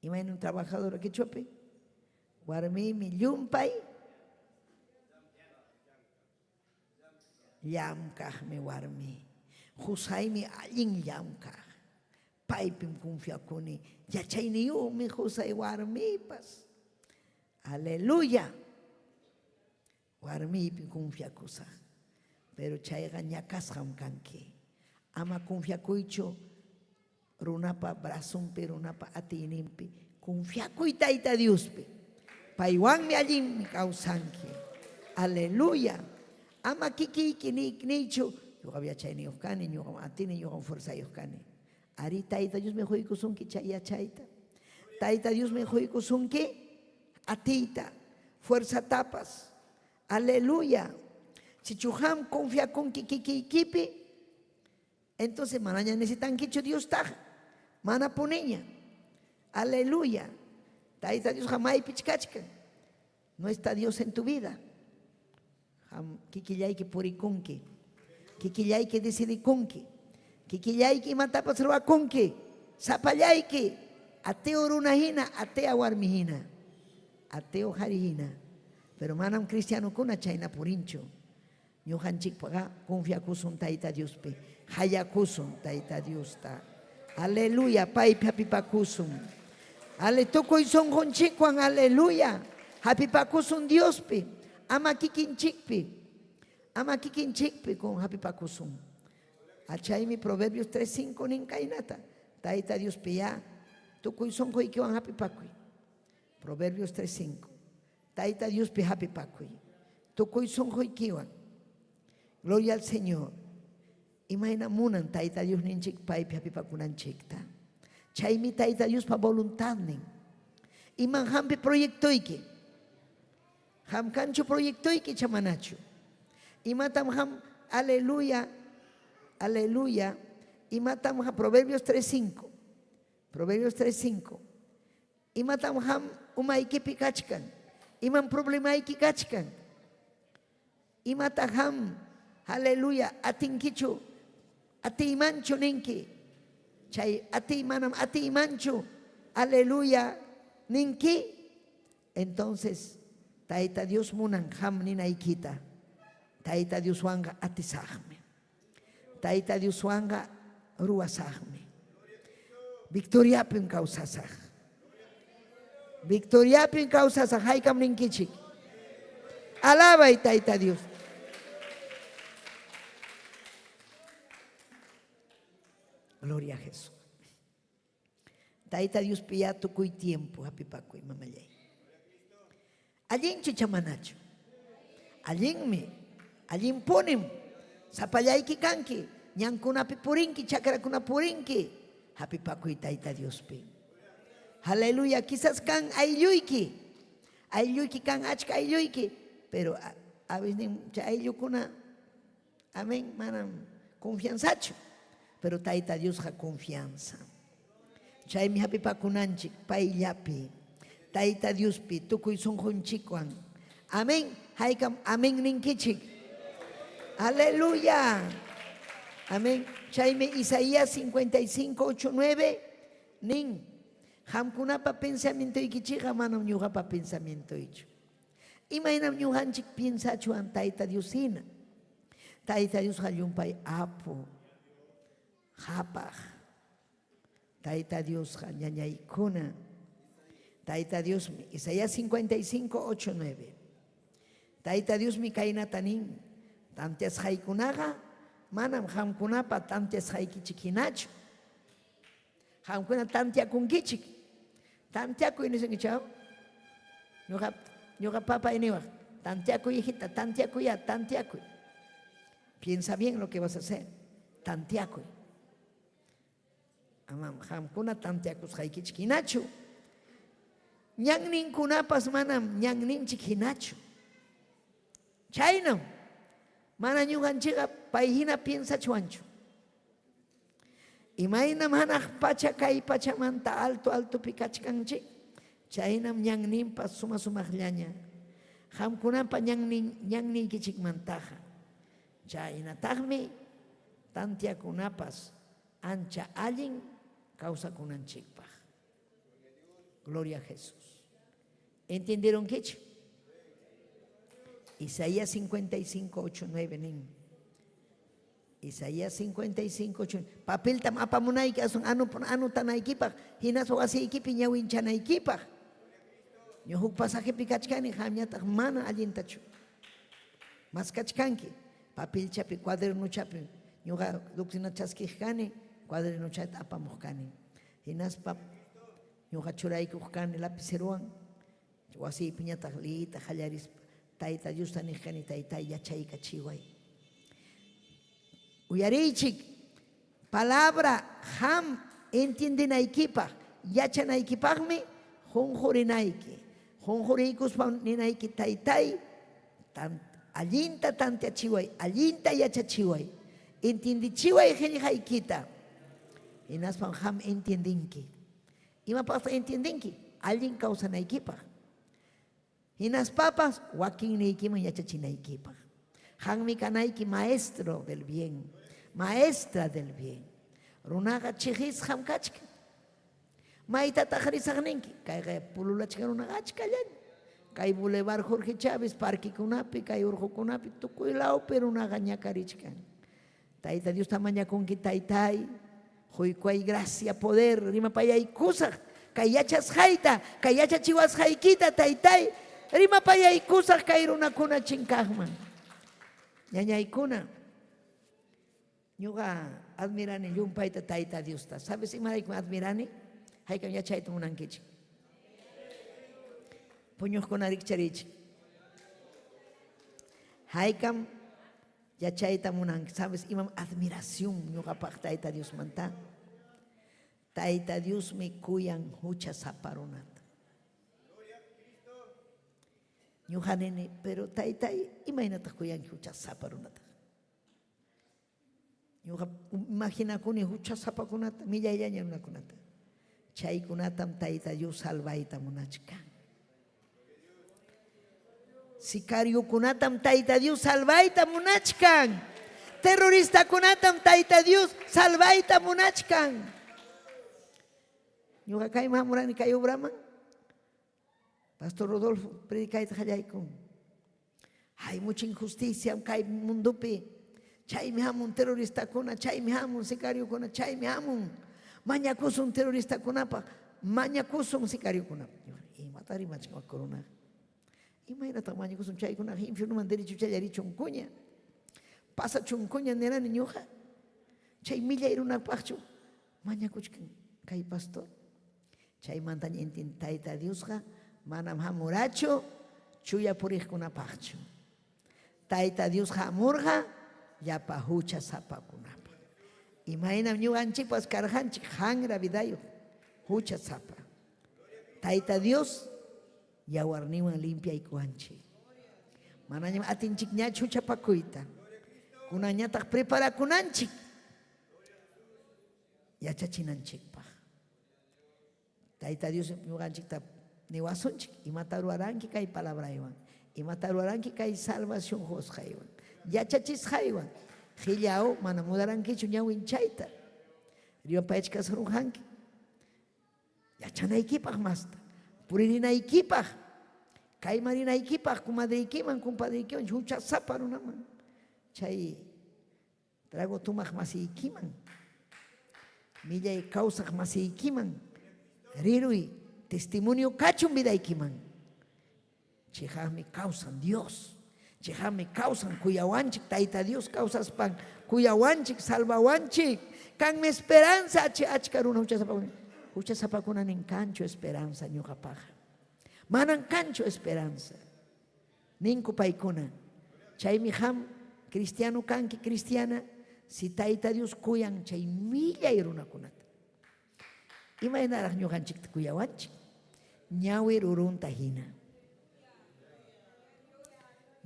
F: Imaynam trabajadora quechuapi? Warmiymi llumpay llamkaqmi warmi. Qusaymi allin llamkaq. Paypim confiakuni. Yachayniyuqmi qusay warmiypas. Aleluya. Warmiypi confiakusaq. Pero chayqa ñakasqam kanki. Ama confiakuychu runapa brazonpi, runapa atiyninpi. Confiakuy Tayta Diospi. Paywanmi allinmi kawsanki. Aleluya. Ama kikiyki niychu, ñuqam yachayniyuq kani, ñuqam atini, ñuqam fuerzayuq kani. Arí, Tayta Diosmi quykusunki chay yachayta. Tayta Diosmi quykusunki atiyta, fuerzatapas. Aleluya. Sichu qam confiakunki kikiykipi, entonces manaña necesitankichu Diostaqa. Manapuniña. Aleluya. Tayta Diosqa maypich kachkan. No está Dios en tu vida. Qam kikillayki purikunki. Kikillayki decidikunki. Kikillayki imatapas ruwakunki, sapallayki, ateo runa hina, atea warmi hina, ateo qhari hina. Pero manam cristianokuna chayna purinchu. Ñuqanchikpaqa confiakusun Tayta Diospi, hayakusun Tayta Diosta. Aleluya, paypi hapipakusun. Ale tukuy sunqunchikwan, aleluya, hapipakusun Diospi, ama kikinchikpi, ama kikinchikpi con hapipakusun. Achaymi Proverbios 3.5 nin kaynata, Tayta Diospi ya tukuy sunquykiwan hapipakuy. Proverbios 3.5 Tayta Diospi hapipakuy. Tukuy sunquykiwan. Gloria al Señor. Imayna munan Tayta Diosninchik paypi hapipakunanchikta. Chaymi Tayta Diospa voluntadnin. Iman hampi proyectoyki. Ham kanchu proyectoyki icha manachu. Imatam ham, aleluya, aleluya, imatam ham, Proverbios 3.5. Proverbios 3.5. Imatam ham umaykipi kachkan? Imam problemayki kachkan? Imata ham, aleluya, atinkichu, atiymanchu ninki? Chay atiy manam atiymanchu, aleluya, ninki? Entonces, Tayta Dios munan ham ninaykita. Tayta Dioswanqa atisaqmi. Tayta Dioswanqa ruwasaqmi. Victoriapim kawsasaq. Victoriapim kawsasaq. Haykam ninkichik? Alabay Tayta Dios. Gloria a Jesús. Tayta Diospi ya tukuy tiempo hapipakuy, mamallay. Allinchu chamanachu? Allinmi, allinpunim. Sapallayki kanki, ñankunapi purinki, chakrakuna purinki. Hapipakuy Tayta Diospi. Aleluya, quizás kan aylluyki. Aylluyki kan achka aylluyki, pero a veces chay ayllukuna Amén, manam confianzachu, pero Tayta Diosqa confianza. Chaymi hapipakunanchik payllapi, Tayta Diospi tukuy sunqunchikwan. Amén, haykam amén ninkichik. Aleluya. Amén. Chaymi Isaías 55, 8, 9 nin, qamkunapa pensamientoykichikqa manam ñuqapa pensamientoychu. Imaynam ñuqanchik piensachwan Tayta Dios hina? Tayta Diosqa llumpay apu, qapaq. Tayta Diosqa ñañaykuna. Tayta Diosmi, Isaías 55, 8, 9. Tayta Diosmi kaynata nin, tanteasqaykunaqa manam qamkunapa tanteasqaykichik hinachu. Qamkuna tanteakunkichik. Tanteakuy nisunki chaw. Ñuqa ñuqa papay niwaq, tanteakuy hijita, tanteakuy ya, tanteakuy. Piensa bien lo que vas a hacer. Tanteakuy. Amam qamkuna tanteakusqaykichik hinachu. Ñanninkunapas manam ñanninchik hinachu. Chaynam mana ñuqanchikqa pay hina piensachwanchu. Imaynam hanaq pacha kay pachamanta alto altopi kachkanchik, chaynam ñanninpas suma-sumaqllaña. Qamkunapa ñannin ñanniykichikmantaqa. Chaynataqmi tantiakunapas ancha allin kawsakunanchikpaq. Gloria a Jesús. ¿Entendieron kichik? Isaías 55, 8, 9 nin. Isaías 55, 8. Papeltam apamunayki aswan anotanaykipaq, hinaspa wasiykipi ñawinchanaykipaq. Ñuqa huk pasajepi kachkani, qamñataq mana allintachu. Maskachkanki, papelchapi, cuadernochapi. Ñuqa doctrina chaskiq kani, cuadernochata apamuq kani. Hinaspa ñuqa churaykuq kani lapicerowan, wasiypiñataq liyita qallarispa Tayta Diosta niq kani, Taytay yachaykachiway. Uyariychik, palabra qam entiendenaykipaq, yachanaykipaqmi qunqurinayki. Qunquriykuspam ninayki, Taytay, tan, allinta tanteachiway, allinta yachachiway, entiendechiway qillqaykita. Hinaspam qam entiendenki. Imapaqtaq entiendenki? Allin kawsanaykipaq. Hinaspapas wakinniykiman yachachinaykipaq. Qammi kanayki maestro del bien, maestra del bien. Runaqa chiqisqam kachkan. Maytataq risaq ninki? Kayqa pululachkan runaqa achkallaña. Kay Boulevard Jorge Chávez parquekunapi, kay urqukunapi, tukuy lawpi runaqa ñakarichkan. Tayta Diosta mañakunki, Taytay, quykuway gracia, poder, rimapayaykusaq kay yachasqayta, kay yachachiwasqaykita, Taytay, rimapayaykusaq kay runakuna chinkaqman. Ñañaykuna, ñuqa admirani llumpayta Tayta Diosta. ¿Sabes imaraykum admirani? Haykam yachayta munankichik. Puñuqkuna rikcharichik. Haykam Yachayta munanki, sabes imam admiración ñuqapaq Tayta Diosmanta? Tayta Diosmi kuyan huchasapa runata. Ñuqa nini, pero Taytay, imaynataq kuyanki huchasapa runata? Ñuqa imaginakuni huchasapakunata, millayllaña runakunata. Chaykunatam Tayta Dios salvayta munachkan. Sicariokunatam Tayta Dios salvayta munachkan. Terroristakunatam Tayta Dios salvayta munachkan. Ñuqa kayman hamurani kay obraman. Pastor Rodolfo predicayta qallaykun. Hay mucha injusticia kay mundopi. Chaymi hamun terroristakuna, chaymi hamun sicariokuna, chaymi hamun. Mañakusun terroristakunapaq, mañakusun sicariokunapaq. Imata rimachkan corona. Imaynataq mañakusun chaykunaqa infiernoman derechochalla richunkuña. Pasachunkuña nirani ñuqa. Chay millay runapaqchu mañakuchkan kay pastor. Chaymantaña entiende Tayta Diosqa manam hamurachu chuya puriqkunapaqchu. Tayta Dios hamurqa llapa huchasapakunapaq. Imaynam ñuqanchikpas karqanchik qanra vidayuq huchasapa. Tayta Dios yawarninwan limpiaykuwanchik. Manañam atinchikñachu huchapakuyta. Kunanñataq preparakunanchik yachachinanchikpaq. Tayta Dios ñuqanchikta niwasunchik, imata ruwaranki kay palabraywan, imata ruwaranki kay salvación qosqaywan, yachachisqaywan. Qillao mana mudarankichu ñawinchayta. Rimapayachkasqanki. Yachanaykipaq masta, puririnaykipaq, kayman rinaykipaq, comadreykiman, compadreykiman, huchasapa runaman. Chay Trago tomaq masiykiman, millay kawsaq masiykiman riruy, testimonio kachun vidaykiman. Cheqaqmi kawsan Dios. Cheqaqmi kawsan kuyawanchik Tayta Dios kawsaspan kuyawanchik, salvawanchik. Kanmi esperanza achka runa huchasapakuna. Huchasapakuna nin kanchu esperanza ñuqapaqqa. Manan kanchu esperanza. Ninku paykuna. Chaymi qam cristiano kanki, cristiana, si Tayta Dios kuyan chay millay runakunata. Imaynaraq ñuqanchikta kuyawanchik? Ñawi rurunta hina.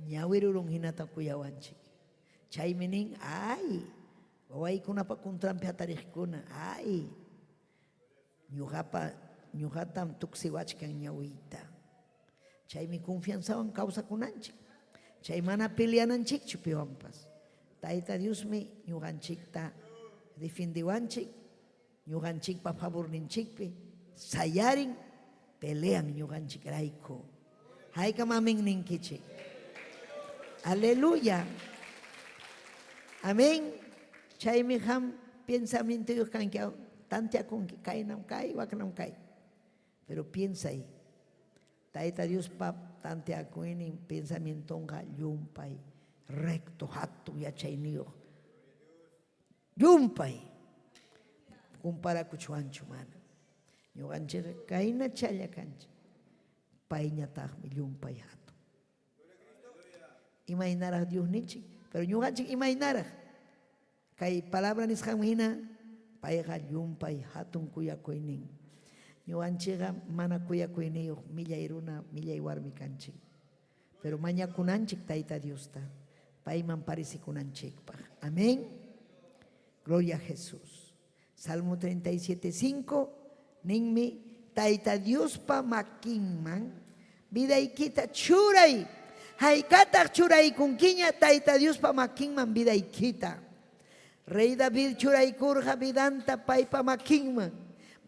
F: Ñawi rurun hinata kuyawanchik. Chaymi nin, ay, wawaykunapa contranpi hatariqkuna, ay, Ñuqapa ñuqatam tuksiwachkan ñawiyta. Chaymi confianzawan kawsakunanchik. Chay mana peleananchikchu piwanpas. Tayta Diosmi ñuqanchikta defendewanchik, ñuqanchikpa favorninchikpi sayarin, pelean ñuqanchikrayku. Haykam amén ninkichik. Aleluya. Amén. Chaymi qam pensamientoyuq kanki, tanteakunki, kaynam kay, waknam kay. Pero piensay, Tayta Diospa tanteakuynin pensamientonqa llumpay recto, hatun yachayniyuq. Llumpay comparakuchwanchu mana. Ñuqanchikqa kaynachalla kanchik. Payñataqmi llumpay hatun. Imaynaraq Diosninchik, pero ñuqanchik imaynaraq. Kay palabra nisqanman hina payqa llumpay hatun kuyakuynin. Ñuqanchikqa mana kuyakuyniyuq millay runa, millay warmi kanchik. Pero mañakunanchik Tayta Diosta, payman parecikunanchikpaq. Amén. Gloria a Jesús. Salmo 37, 5 ninmi Tayta Diospa makinman vidaykita churay. Haykataq churaykunkiña Tayta Diospa makinman vidaykita. Rey David churaykurqa vidanta paypa makinman.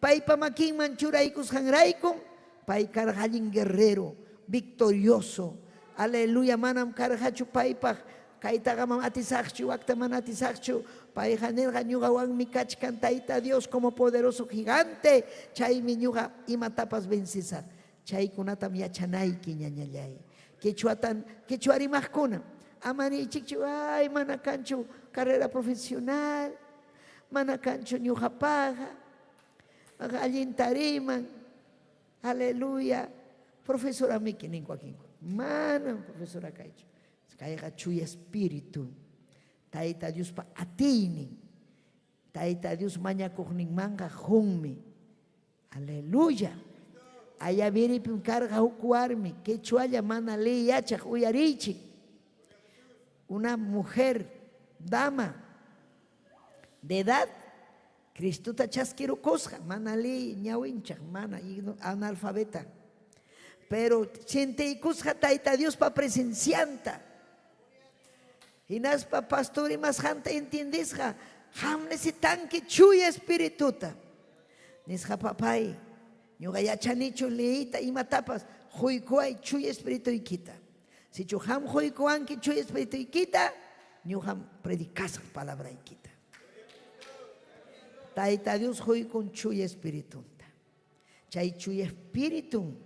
F: Paypa makinman churaykusqanraykum pay karqa allin guerrero, victorioso. Aleluya, manam karqachu paypaq kaytaqa manam atisaqchu, wakta mana atisaqchu. Payqa nirqa ñuqawanmi kachkan Tayta Dios como poderoso gigante, chaymi ñuqa imatapas vencesaq. Chaykunatam yachanayki ñañallay. Quechuatan, quechua rimaqkuna, ama niychikchu, ay mana kanchu carrera profesional, mana kanchu ñuqapaqqa, allinta riman, aleluya, profesoramiki ninku wakinkuna. Manam profesora kaychu. Kayqa chuya espíritu, Tayta Diospa atiynin. Tayta Dios mañakuqninmanqa qunmi. Aleluya. Ayaviripim karqa huk warmi, quechualla mana leey yachaq, uyariychik. Una mujer, dama de edad, Cristota chaskirukusqa, mana leey ñawinchaq, mana analfabeta. Pero sientiykusqa Tayta Diospa presencianta. Hinaspa pastor rimasqanta entiendesqa, qam necesitanki chuya espirituta. Nisqa papay, ñuqa yachanichu leeyta imatapas, quykuway chuya espirituykita. Sichu qam quykuwanki chuya espirituykita, ñuqam predicasaq palabraykita. Tayta Dios quykun chuya espiritunta. Chay chuya espiritun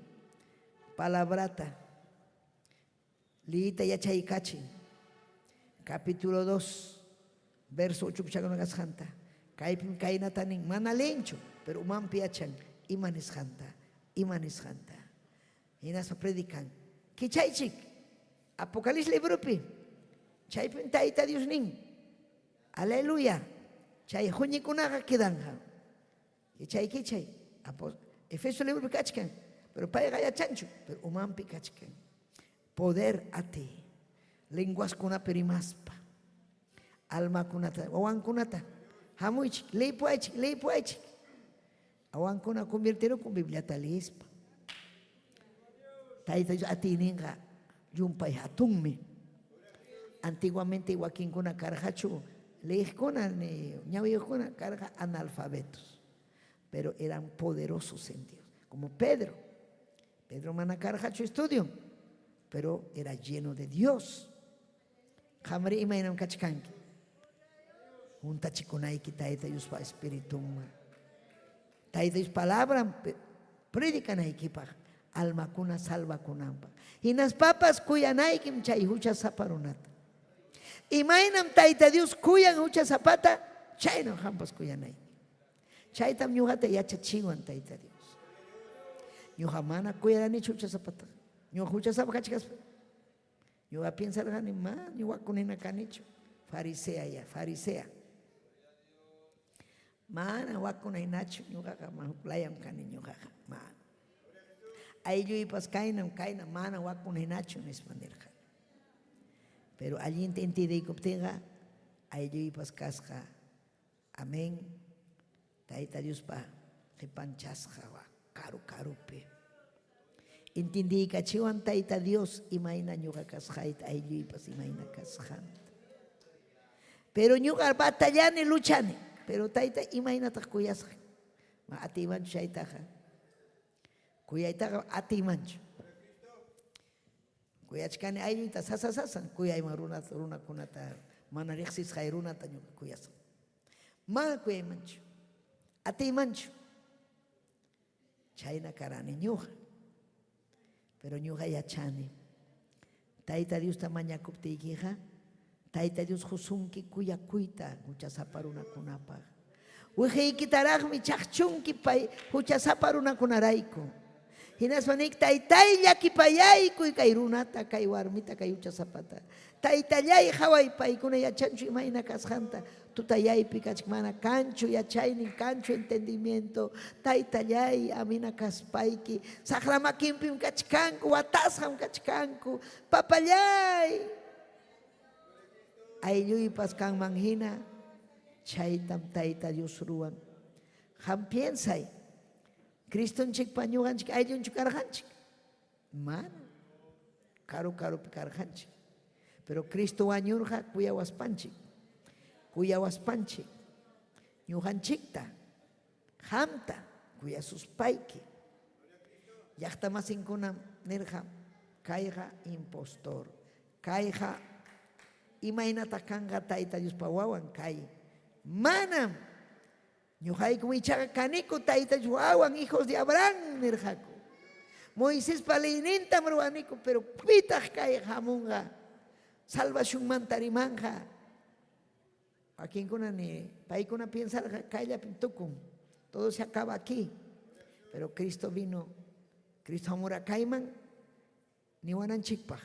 F: palabrata Liyita yachaykachin. Capítulo 2, verso 8 chakuna kasqanta. Kaypim kaynata nin, mana leenchu, pero umanpi yachan ima nisqanta, ima nisqanta. Hinaspa predican. Kichaychik, Apocalipsis libropi, chaypim Tayta Dios nin, aleluya, chay huñikunaqa quedanqa. Kichay kichay, Efesio libropi kachkan, pero payqa yachanchu, pero umanpi kachkan. Poder ati, lenguaskunapi rimaspa, almakunata, wawankunata, hamuychik, leepuwaychik, leepuwaychik. Awankuna convirtirukun Bibliata leespa. Tayta Dios atiyninqa llumpay hatunmi. Antiguamente wakinkuna karqachu leeqkuna ni ñawiyuqkuna karqa analfabetos, pero eran poderosos en Dios, como Pedro. Pedro mana karqachu estudio, pero era lleno de Dios. Qamri imaynam kachkanki? Juntachikunayki Tayta Diospa espiritunman. Tayta Dios palabran predicanaykipaq, almakuna salvakunanpaq. Hinaspapas kuyanaykim chay huchasapa runata. Imaynam Tayta Dios kuyan huchasapata, chaynam qampas kuyanayki. Chaytam ñuqata yachachiwan Tayta Dios. Ñuqa mana kuyaranichu huchasapataqa. Ñuqa huchasapa kachkaspa. Ñuqa piensarqani, mana ñuqakunina kanichu. Farisea ya, farisea. Mana wakuna hinachu ñuqaqa, huk layam kani ñuqaqa. Mana. Aylluypas kaynam, kaynam, mana wakuna hinachu nispa nirqani. Pero allinta entiendeykuptinqa aylluypas kasqa. Amén. Tayta Diospa qipanchasqa karu karupi. Entiendeykachiwan Tayta Dios imayna ñuqa kasqayta, aylluypas imayna kasqanta. Pero ñuqa batallani, luchani. Pero Tayta imaynataq kuyasqa? Ma atiymanchu chaytaqa? Kuyaytaqa atiymanchu. Kuyachkani aylluyta sasa sasa kuyayman runata, runakunata mana riqsisqay runata ñuqa kuyasaq. Mana kuyaymanchu. Atiymanchu. Chayna karani ñuqa. Pero ñuqa yachani. Tayta Diosta mañakuptiykiqa, Tayta Dios qusunki kuyakuyta huchasapa runakunapaq. Wiqiykitaraqmi chaqchunki pay huchasapa runakunarayku. Hinaspa nik, Taytay llakipayaykuy kay runata, kay warmita, kay huchasapata. Taytallay qaway paykuna yachanchu imayna kasqanta. Tutayaypi kachkan mana kanchu yachaynin, kanchu entendimiento. Taytallay amina kaspayki saqra makinpim kachkanku, watasqam kachkanku. Papallay aylluypas kanman hina chaytam Tayta Dios ruwan. Qam piensay, Cristonchikpa ñuqanchik ayllunchu karqanchik? Mana. Karu karupi karqanchik. Pero Cristo wañurqa kuyawaspanchik. Kuyawaspanchik ñuqanchikta qamta kuyasuspayki. Llaqtamasinkunam nirqa, Kayqa impostor, kayqa imaynataq kanqa Tayta Diospa wawan kay? Manam! Ñuqaykum ichaqa kaniku Tayta Diospa wawan, hijos de Abraham, nirqaku. Moisespa leynintam ruwaniku, pero pitaq kay hamunqa salvacionmanta rimanqa? Wakinkuna ni paykuna piensarqa kayllapim tukun, todo se acaba aquí. Pero Cristo vino, Cristo hamura kayman niwananchikpaq,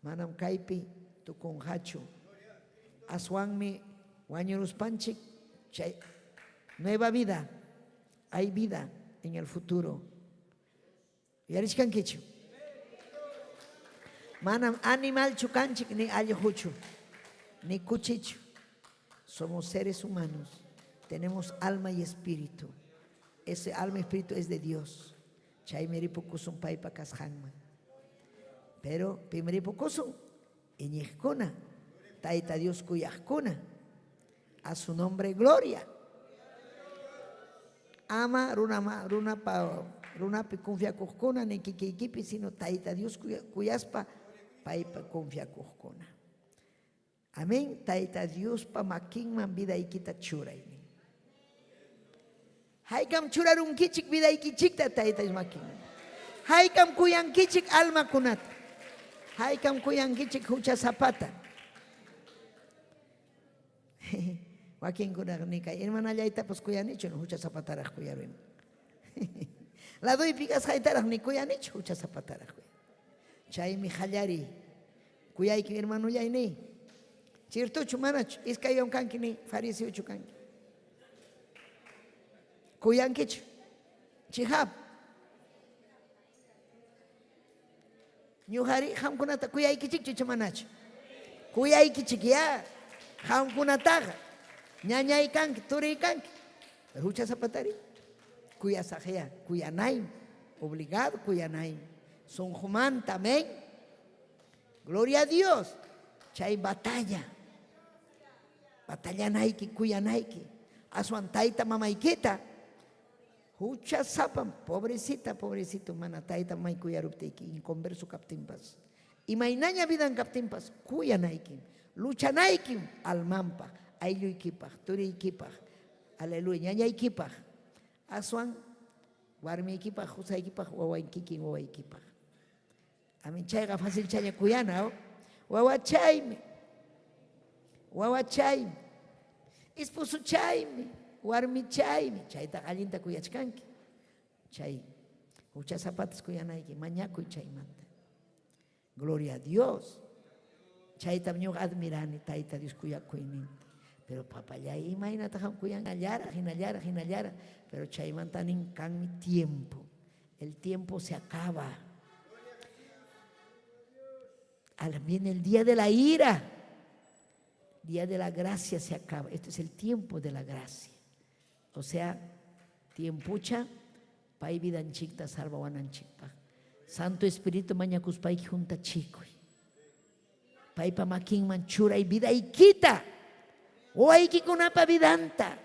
F: manam kaypi tukunqachu. Aswanmi wañuruspanchik chay nueva vida, hay vida en el futuro. Uyarichkankichu? Manam animalchu kanchik ni allquchu, ni kuchichu. Somos seres humanos. Tenemos alma y espíritu. Ese alma y espíritu es de Dios. Chaymi ripukusun paypa kasqanman. Pero pim ripukusun? Iñiqkuna, Tayta Dios kuyaqkuna. A su nombre gloria. Ama runama, runapa, runapi confiakuqkuna ni kikiykipi, sino Tayta Dios kuyaspa paypa confiakuqkuna. Amén. Tayta Diospa makinman vidaykita churay. Haykam churarunkichik vidaykichikta Tayta Dios makinman. Haykam kuyankichik almakunata. Haykam kuyankichik huchasapata. Wakinkunaqa ni kay hermanallaytapas kuyanichu, huchasapataraq kuyaruni. Ladoypi kasqaytaraq ni kuyanichu, huchasapataraq kuyani. Chaymi qallariy. Kuyayki hermanollay ni. Chirtuchu manachu? Iskaywan kanki ni, fariseochu kanki. Kuyankichu? Chihab. Ñuqari qamkunata kuyaykichikchu icha manachu? Kuyaykichik ya. Qamkunataqa ñañay kanki, turiy kanki. Pero huchasapatari kuyasaq ya, kuyanaymi, obligado kuyanaymi. Sunqumanta, amén. Gloria a Dios. Chay batalla. Batallanayki, kuyanayki. Aswan tayta mamaykita Huchasapam, pobrecita, pobrecito, mana tayta mamay kuyaruptiyki, inconverso kaptinpas, imaynaña vidan kaptinpas, kuyanaykim, luchanaykim almanpaq, aylluykipaq, turiykipaq, aleluya, ñañaykipaq, aswan warmiykipaq, qusaykipaq, wawankikin wawaykipaq. Amin, chayqa facilchaña kuyana, oh. Wawachaymi, wawachaymi, esposochaymi, warmichaymi, chaytaqa allinta kuyachkanki. Chay huchasapatas kuyanayki, mañakuy chaymanta. Gloria a Dios. Chaytam ñuqa admirani Tayta Dios kuyakuyninta. Pero papallay, imaynataq qam kuyan? Hinallaraq, hinallaraq, hinallaraq. Pero chaymanta nin kanmi tiempo. El tiempo se acaba. Al, viene el día de la ira. Día de la gracia se acaba. Este es el tiempo de la gracia. O sea, tiempucha pay vidanchikta salvawananchikpaq. Santo Espíritu mañakuspayki juntachikuy. Paypa makinman churay vidaykita. Wawaykikunapa vidanta.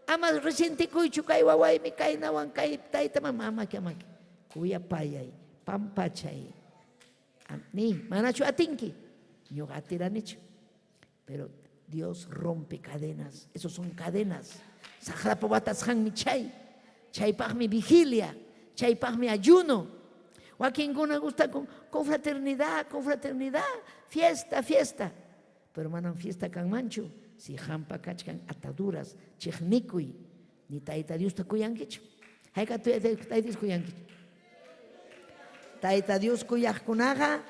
F: Ama resentikuychu kay wawaymi kaynawan kay tayta mama amaki amaki. Kuyapayay, pampachay. Ni, manachu atinki? Ñuqa atiranichu. Pero Dios rompe cadenas. Esos son cadenas. Saqrapa watasqanmi chay. Chaypaqmi vigilia. Chaypaqmi ayuno. Wakinkuna gusta con confraternidad, confraternidad, fiesta, fiesta. Pero manam fiesta kanmanchu si qampa kachkan ataduras, chiqnikuy, ni Tayta Diosta kuyankichu. Hayka Tayta Dios kuyankichu? Tayta Dios kuyaqkunaqa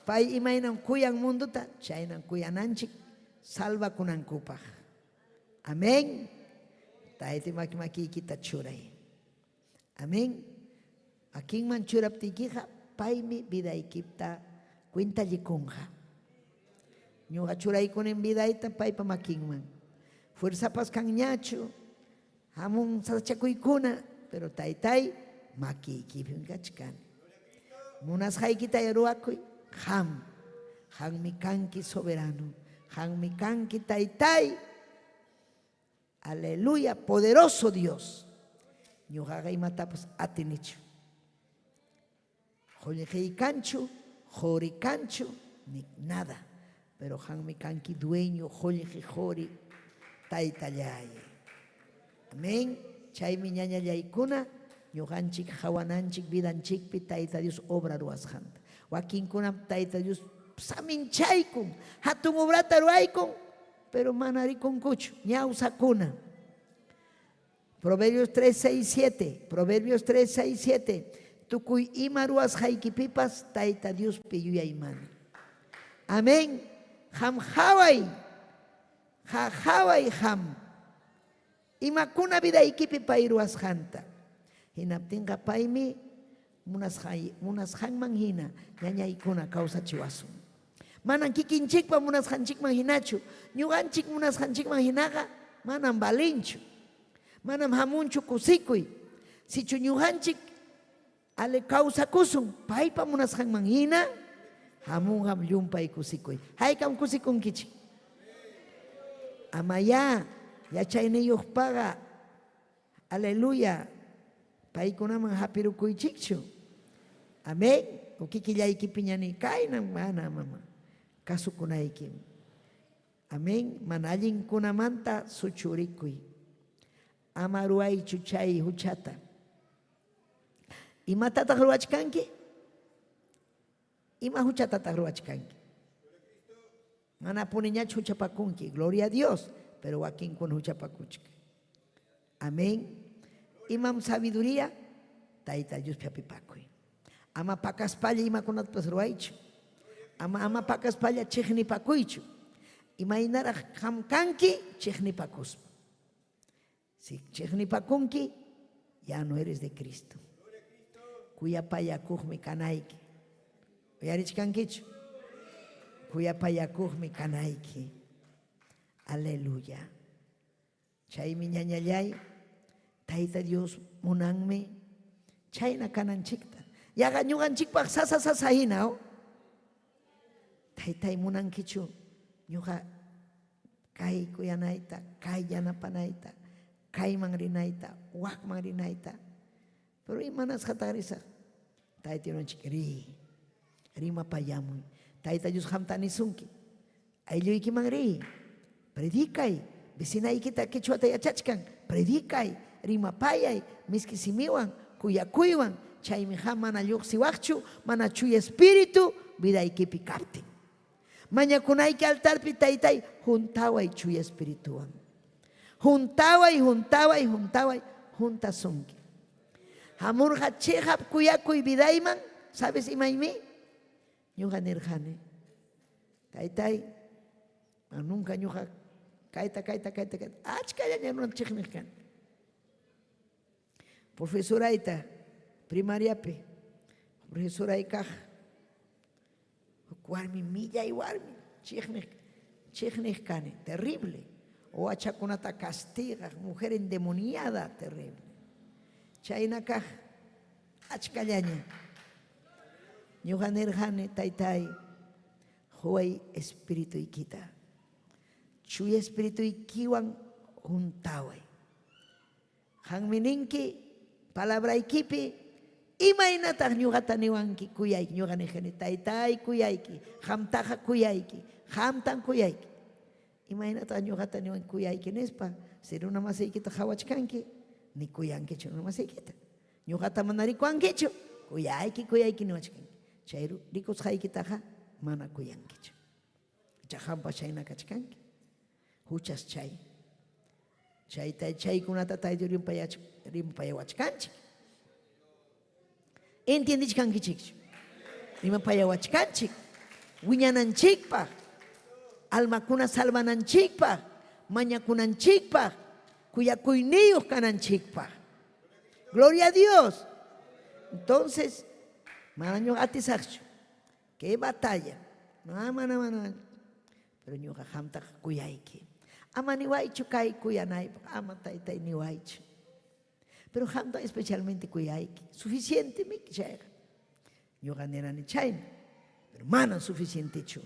F: pay imaynam kuyan mundota, chaynam kuyananchik salvakunankupaq. Amén. Tayta maki makiykita churay. Amén. Makinman churaptiykiqa paymi vidaykita cuentallikunqa. Ñuqa churaykunin vidayta paypa makinman. Fuerzapas kanñachu, hamun sasachakuykuna, pero taytay makiykipim kachkani. Munasqaykita ruwakuy, qam. Qammi kanki soberano. Qanmi kanki taytay. Aleluya, poderoso Dios. Ñuqaqa imatapas atinichu. Qullqiy kanchu, quri kanchu, ni nada. Pero qanmi kanki dueño qullqi quri taytallay. Amén. Chaymi ñañallaykuna ñuqanchik qawananchik vidanchikpi Tayta Dios obra ruwasqanta. Wakinkunam Tayta Dios saminchaykun, hatun obrata ruwaykun, pero mana rikunkuchu, ñawsakuna. Proverbios 3, 6, 7. Proverbios 3, 6, 7. Tukuy ima ruwasqaykipipas Tayta Diospi yuyaymana. Amén. Qam qaway. Qa qaway qam. Imakuna vidaykipi pay ruwasqanta. Hinaptinqa paymi munasqanman hina ñañaykuna kawsachiwasun. Manan kikinchikpa munasqanchikman hinachu. Ñuqanchik munasqanchikman hinaqa manam valenchu. Manam hamunchu kusikuy. Sichu ñuqanchik ale kawsakusun paypa munasqanman hina, hamunqam llumpay kusikuy. Haykam kusikunkichik? Amayá yachayniyuqpaqa Aleluya. Paykunaman hapirukuychikchu. Amén. O kikillaykipiña ni kaynam mana mama. Kasukunaykim. Amén. Mana allinkunamanta suchurikuy. Ama ruwaychu chay huchata. Imatataq ruwachkanki? Ima huchatataq ruwachkanki? Manapuniñachu huchapakunki, gloria a Dios, pero wakinkuna huchapakuchkan. Amén. Imam sabiduría? Tayta Diospi hapipakuy. Ama pakaspalla imakunatapas ruwaychu. Ama ama pakaspalla chiqnipakuychu. Imaynaraq qam kanki chiqnipakuspa. Si chiqnipakunki, ya no eres de Cristo. Kuyapayakuqmi kanayki. Uyarichkankichu? Kuyapayakuqmi kanayki. Aleluya. Chaymi ñañallay, Tayta Dios munanmi chayna kananchikta. Yaqa ñuqanchikpaq sasa sasa hina, oh? Taytay munankichu ñuqa kay kuyanayta, kay yanapanayta, kayman rinayta, wakman rinayta. Pero imanasqataq risaq? Tayta Diosninchik riy, rimapayamuy. Tayta Dios qamta nisunki, aylluykiman riy, predicay, vecinaykita quechuata yachachkan, predicay, rimapayay, miski simiwan, kuyakuywan, chaymi qam mana lluqsiwaqchu, mana chuya espíritu vidaykipi kaptin. Mañakunayki altarpi taytay, juntaway chuya espirituwan. Juntaway, juntaway, juntaway, juntasunki. Hamurqa chiqap kuyakuy vidayman, sabes imaymi? Ñuqa nirqani, taytay, nunca ñuqa kayta, kayta, kayta, kayta, achkallaña runa chiqniq kani. Profesorayta primariapi, profesoray kaq, Huk warmi millay warmi chiqniq chiqniq kani, terrible. Wachakunata castigaq, mujer endemoniada, terrible. Chayna kaq achkallaña. Ñuqa nirqani, taytay, quway espirituykita. Chuya espirituykiwan huntaway. Qanmi ninki palabraykipi, imaynataq ñuqata niwanki kuyayki? Ñuqa nirqani, Taytáy, kuyayki, qamtaqa kuyayki, qamtan kuyayki. Imaynataq ñuqata niwanki kuyayki nispa? Si runa masiykita qawachkanki, ni kuyankichu runa masiykita. Ñuqata mana rikuwankichu, kuyayki, kuyayki niwachkanki. Chay rikusqaykitaqa mana kuyankichu. Icha qampas chayna kachkanki. Huchas chay. Chayta chaykunata Tayta Dios rimpayawachkanchik. Entiendichkankichikchu? Rimapayawachkanchik. Wiñananchikpaq, almakuna salvananchikpaq, mañakunanchikpaq, kuyakuyniyuq kananchikpaq. Gloria a Dios. Entonces, mana ñuqa atisaqchu. Qué batalla. No, mana, mana. Pero ñuqa qamtaqa kuyayki. Ama niwaychu kay kuyanaypaq, ama taytay niwaychu. Pero qamta especialmente kuyayki. Suficientemi chayqa. Ñuqa nirani chayna. Pero manam suficientechu.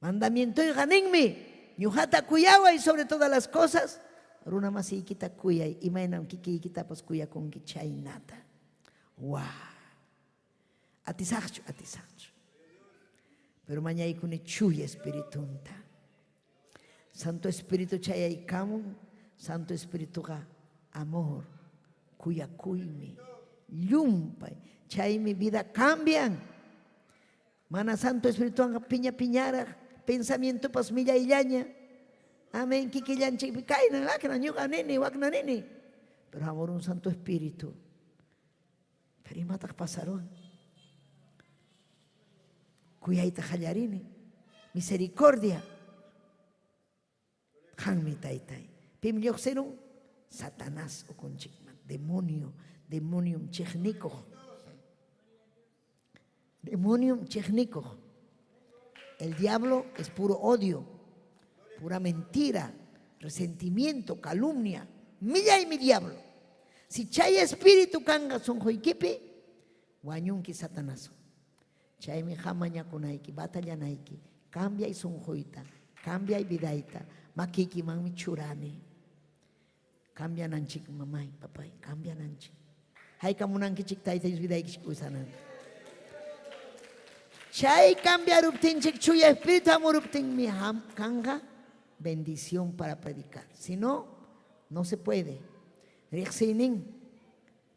F: Mandamientoyqa ninmi, ñuqata kuyaway sobre todas las cosas, runa masiykita kuyay, imaynam kikiykitapas kuyakunki chaynata. Wa. Atisaqchu, atisaqchu. Pero mañaykuni chuya espiritunta. Santo Espíritu chayaykamun, Santo Espirituqa amor, kuyakuymi, llumpay. Chaymi vida cambian. Mana Santo Espirituwanqa piña piñaraq, pensamientopas millayllaña. Amén, kikillanchikpi kayna, akna, ñuqa nini, wakna nini. Pero hamurun Santo Espíritu. Pero imataq pasaruwan? Kuyayta qallarini. Misericordia. Qanmi taytay. Pim lluqsirun? Satanás ukunchikman. Demonio. Demonium chiqnikuq. Demonium chiqnikuq. El diablo es puro odio, pura mentira, resentimiento, calumnia. Millaymi diablo. Si chay espíritu kanqa sunquykipi, wañunki Satanás. Chaymi qam mañakunayki, batallanayki, cambiay sunquyta, cambiay vidayta, makiykimanmi churani. Cambiananchik, mamay, papay, cambiananchik. Hayka munankichik Tayta Dios vidaykichik usananta. Chay cambiaruptinchik, chuya espíritu hamuruptinmi kanqa bendición para predicar. Si no, no se puede. Riqsiynin,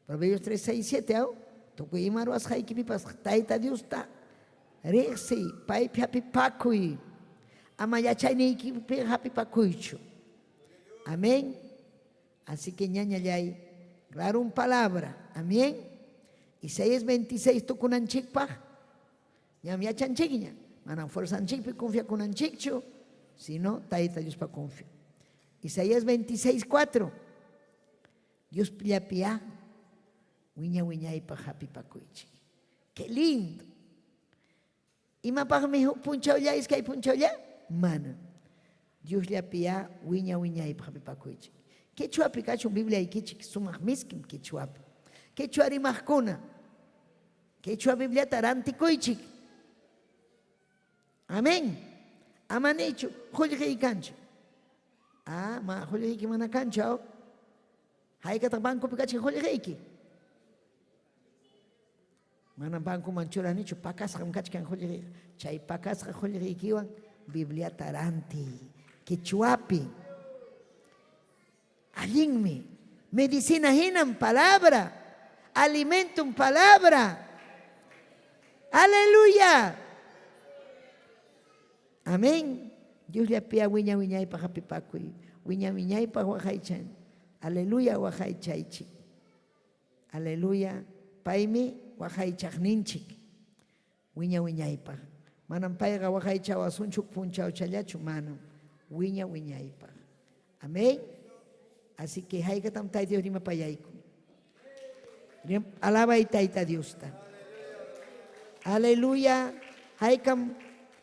F: Proverbios 3, 6, 7, aw? Tukuy ima ruwasqaykipipas Tayta Diosta riqsiy, paypi hapipakuy. Ama yachayniykipi hapipakuychu. Amén. Así que ñañallay, claro un palabra. Amén. Isaías 26 tukunanchikpaq ñam yachanchikña. Manam fuerzanchikpi confiakunanchikchu, sino Tayta Diospa confia. Isaías 26, 4. Diosllapiyá wiña wiñaypaq hapipakuychik. Qué lindo. Imapaqmi huk punchawlla, iskay punchawlla? Mana. Diosllapiyá wiña wiñaypaq hapipakuychik. Quechuapi kachun Bibliaykichik sumaq miskim quechuapi. Quechua rimaqkuna, quechua Bibliata rantikuychik. Amén. Ama niychu, qullqiy kanchu. Ah, ma qullqiyki mana kanchu, aw? Haykataq bancopi kachkan qullqiyki? Manam bancoman churanichu, pakasqam kachkan qullqiyqa. Chay pakasqa qullqiykiwan Bibliata rantiy. Quechuapi. Allinmi. Medicina hinam palabra. Alimentum palabra. Aleluya. Amén. Diosllapiyá wiña wiñaypaq hapipakuy. Wiña wiñaypaq waqaychan. Aleluya waqaychaychik. Aleluya. Paymi waqaychaqninchik. Wiña wiñaypaq. Manam payqa waqaychawasunchu huk punchawchallachu, manam. Wiña wiñaypaq. Amén. Así que haykatam Tayta Dios rimapayaykun. Alabay Tayta Diosta. Aleluya. Haykam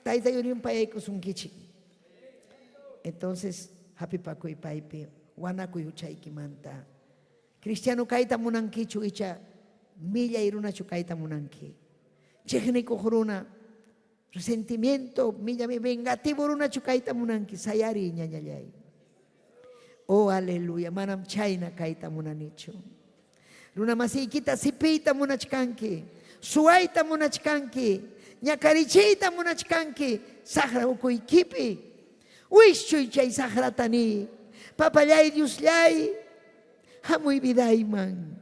F: Tayta Dios rimpayaykusunkichik. Entonces, hapipakuy paypi, wanakuy huchaykimanta. Cristiano kayta munankichu icha millay runachu kayta munanki? Chiqnikuq runa, resentimiento, millami vengativo runachu kayta munanki? Sayariy ñañallay. Oh, aleluya, manam chayna kayta munanichu. Runa masiykita sipiyta munachkanki, suwayta munachkanki, ñakarichiyta munachkanki, saqra ukuykipi. Wischuy chay saqrata niy, Papallay Diosllay, hamuy vidayman,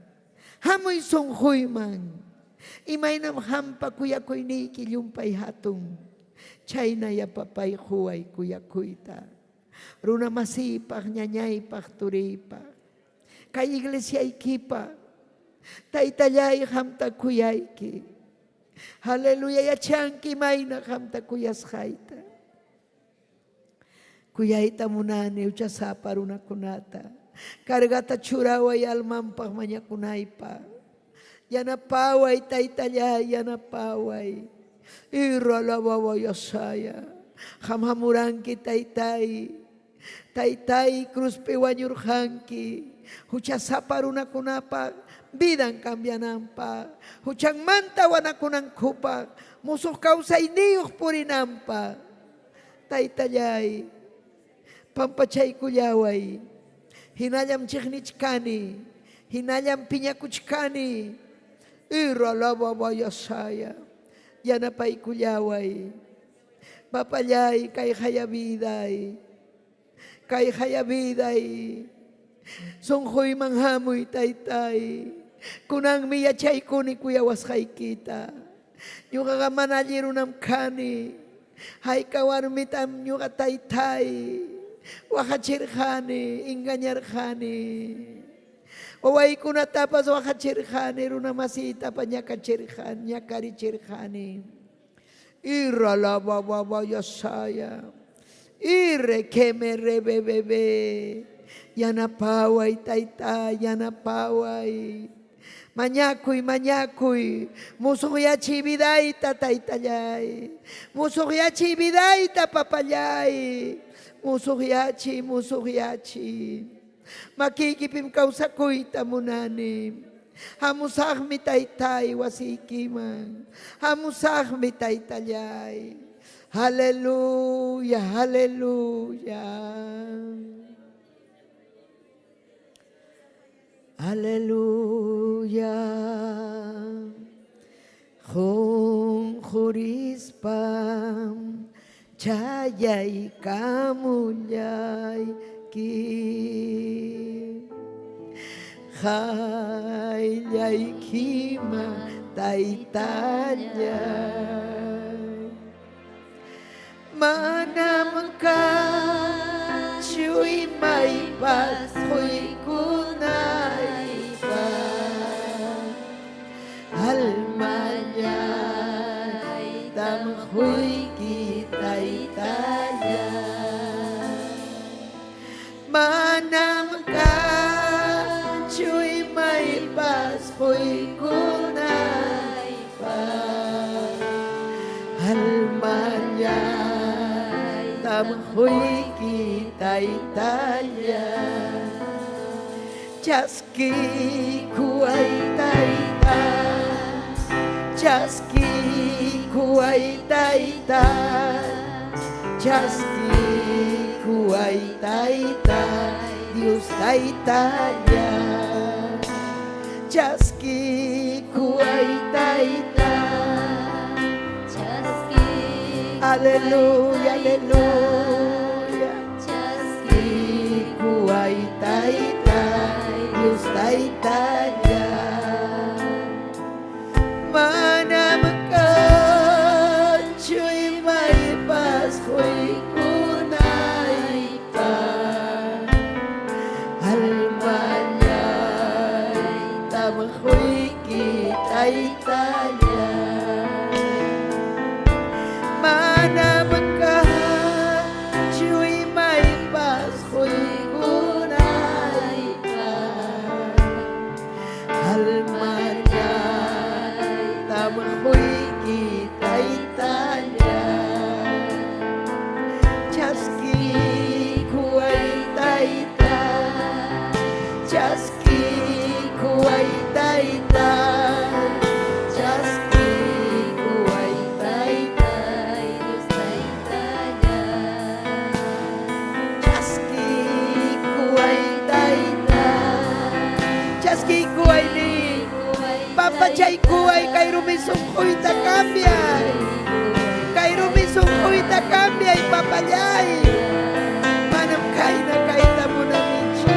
F: hamuy sunquyman. Imaynam qampa kuyakuyniyki llumpay hatun, chaynaya papay quway kuyakuyta. Runa masiypaq, ñañaypaq, turiypaq, kay iglesiaykipaq, Taytallay qamta kuyayki. Aleluya, yachanki imayna qamta kuyasqayta. Kuyayta munani huchasapa runakunata. Cargata churaway almanpaq mañakunaypaq. Yanapaway taytallay, yanapaway. Irra alabawayasaya. Qam hamuranki taytay. Taytay cruzpi wañurqanki. Huchasapa runakunapaq vidan cambiananpaq. Huchanmanta wanakunankupaq. Musuq kawsayniyuq purinanpaq. Taytalláy, pampachaykullaway. Hinallam chiqnichkani, hinallam piñakuchkani. Iralabawayasaya, yanapaykullaway. Papallay, kay haya viday. Kay haya viday. Sunquyman hamuy taytay. Kunanmi yachaykuni kuyawasqaykita. Ñuqaqa mana allin runam kani. Hayka warmitam ñuqa taytay waqachirqani, engañarqani. Wawaykunatapas waqachirqani, runa masiytapas ñakachirqani, ñakarichirqani. Iralabababaya Irre que me rebebebe. Yanapaway tayta, yanapaway. Mañakuy, mañakuy. Musuqyachiy vidayta taytallay. Musuqyachiy vidayta papallay. Musuqyachiy, musuqyachiy. Makiykipim kawsakuyta munani. Hamusaqmi taytay wasiykiman. Hamusaqmi taytallay. Aleluya, aleluya. Aleluya. Qunqurispam chayaykamullayki. Qayllaykiman taytallay. Manam kanchu imaypas quykunaypaq. Almallaytam quyki taytallay. Manam kanchu imaypas quykunaypaq. Almallaytam quyki taytallay. Chaskiykuway tayta, chaskiykuway tayta, chaskiykuway tayta, Dios taytalla. Chaskiykuway tayta. Aleluya, aleluya. Chaskiykuway tayta, Dios taytalla. Manam kanchu imaypas quykunaypaq. Almallaytam quyki taytalla. Manam kanchu imaypas quykunaypaq. Almallaytam quyki taytalla. Chaskiykuway tayta, chaskiykuway tayta, chaskiykuway tayta, chaskiykuway tayta, chaskiykuway ni, pampachaykuway kay rumi sunquyta cambiay, kay rumi sunquyta cambiay papallay, manam kayna kayta munanichu.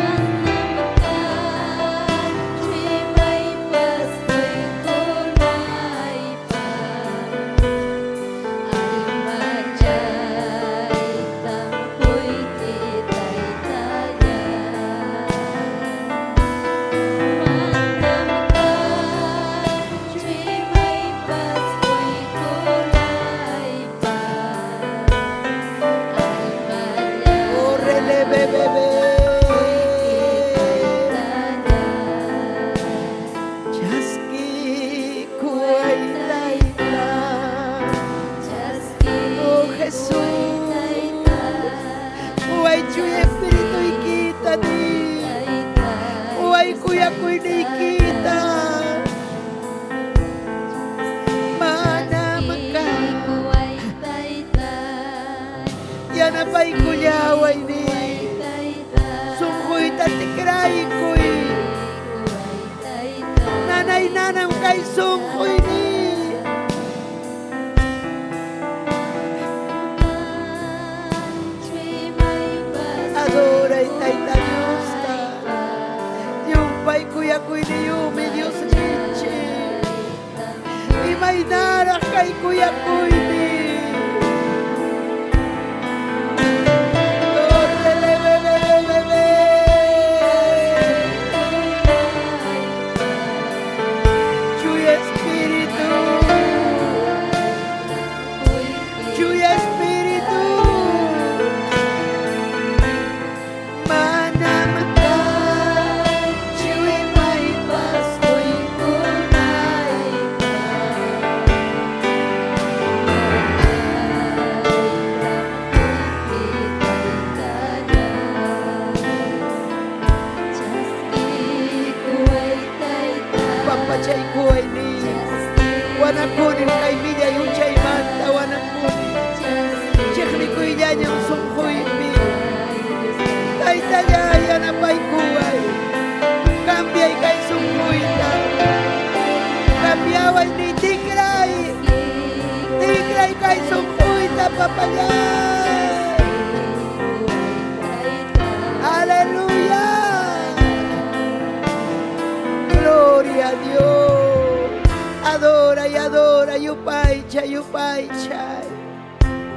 F: Órele, bebé. Chaskiykuway tayta. Oh Jesús. Quway chuya espirituykita ni. Quway kuyakuyniykita. Manam ka. Yanapaykullaway ni. Sunquyta tikraykuy. Nanay nanam kay sunquy ni. Adoray Tayta Diosta. Llumpay kuyakuyniyuqmi Diosninchik. Imaynaraq kay kuyakuynin. Chuya Espíritu, Chuya Espíritu, manam kanchu imaypas quykunaypaq. Pampachaykuway ni, wanakunim kay millay huchaymanta wanakuni. Chiqnikuyllañam sunquypi. Taytallay yanapaykuway. Cambiay kay sunquyta. Cambiaway ni tikray. Tikray kay sunquyta papallay. Aleluya. Gloria a Dios. Adora y adora, yupaychay, yupaychay.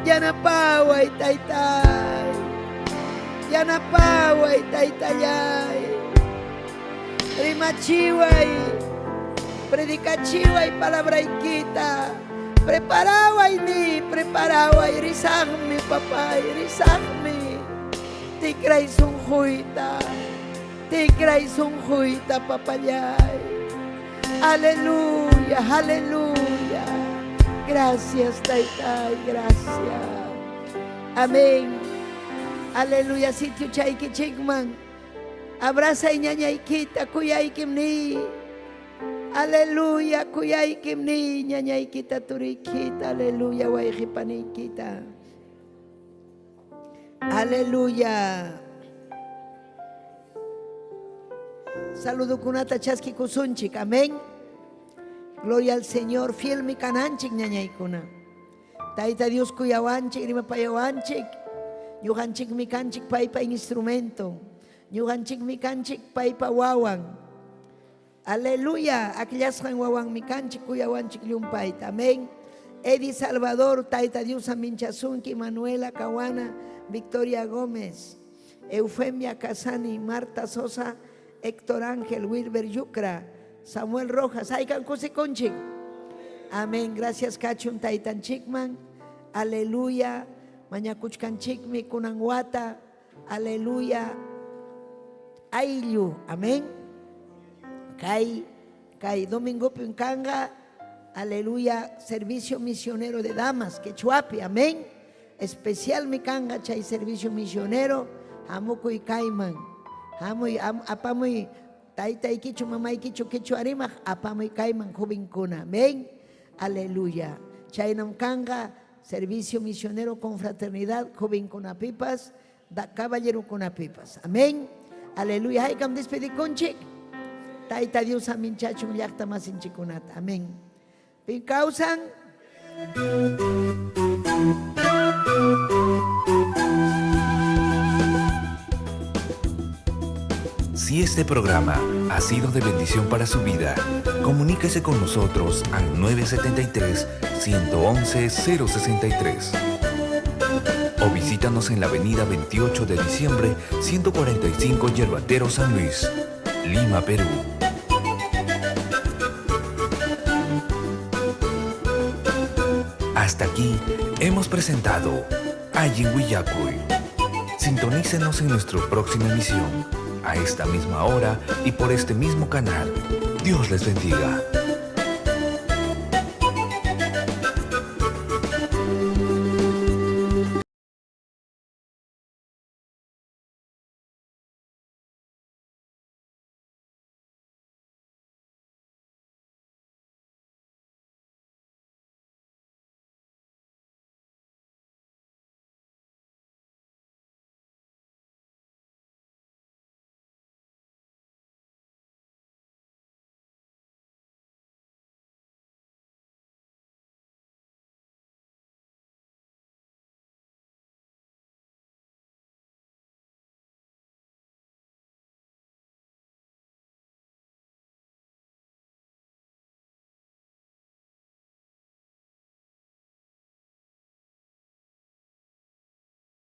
F: Yanapaway, taytay. Yanapaway, taytallay. Rimachiway, predicachiway palabraykita. Preparaway ni, preparaway, risaqmi, papay, risaqmi. Tikray sunquyta, tikray sunquyta, papallay. Aleluya, aleluya. Gracias, taytay, gracias. Amén. Aleluya, sitio chaykichikman. Abraza ñañaykita, kuyaykim ni. Aleluya, kuyaykim ni, ñañaykita, turikita, aleluya, wayqipaniykita. Aleluya. Saludukunata chaskikusunchik, amén. Gloria al Señor, fiel mi kananchik ñañaykuna. Tayta Dios kuyawanchik, rimapayawanchik. Ñuqanchik mi kanchik paypa instrumento. Ñuqanchik mi kanchik paypa wawan. Aleluya, akllasqan wawan mi kanchik kuyawanchik llumpayta. Amén. Eddie Salvador, Tayta Dios aminchasunki, Manuela Caguana, Victoria Gómez, Eufemia Casani, Marta Sosa, Héctor Ángel, Wilber Yucra, Samuel Rojas, Aykan kusikunchik. Amén. Gracias kachun taytanchikman. Aleluya. Mañakuchkanchikmi kunan wata. Aleluya. Ayllu. Amén. Kay, kay domingo kanqa. Aleluya. Servicio misionero de damas. Quechuapi. Amén. Especial mi kanqa chay servicio misionero. Hamukuy kayman. Hamuy apamuy taytaykichu mamaykichu quechua rimaq apamuy kayman jovenkuna. Amén. Aleluya. Chaynam kanqa servicio misionero con fraternidad jovenkunapipas da caballerokunapipas. Amén. Aleluya. Haykam despedikunchik. Tayta Dios aminchachun llaqta masinchikunata. Amén. Pin kawsan.
A: Si este programa ha sido de bendición para su vida, comuníquese con nosotros al 973-111-063. O visítanos en la avenida 28 de diciembre, 145 Yerbatero San Luis, Lima, Perú. Hasta aquí hemos presentado Allin Willakuy. Sintonícenos en nuestra próxima emisión, a esta misma hora y por este mismo canal. Dios les bendiga.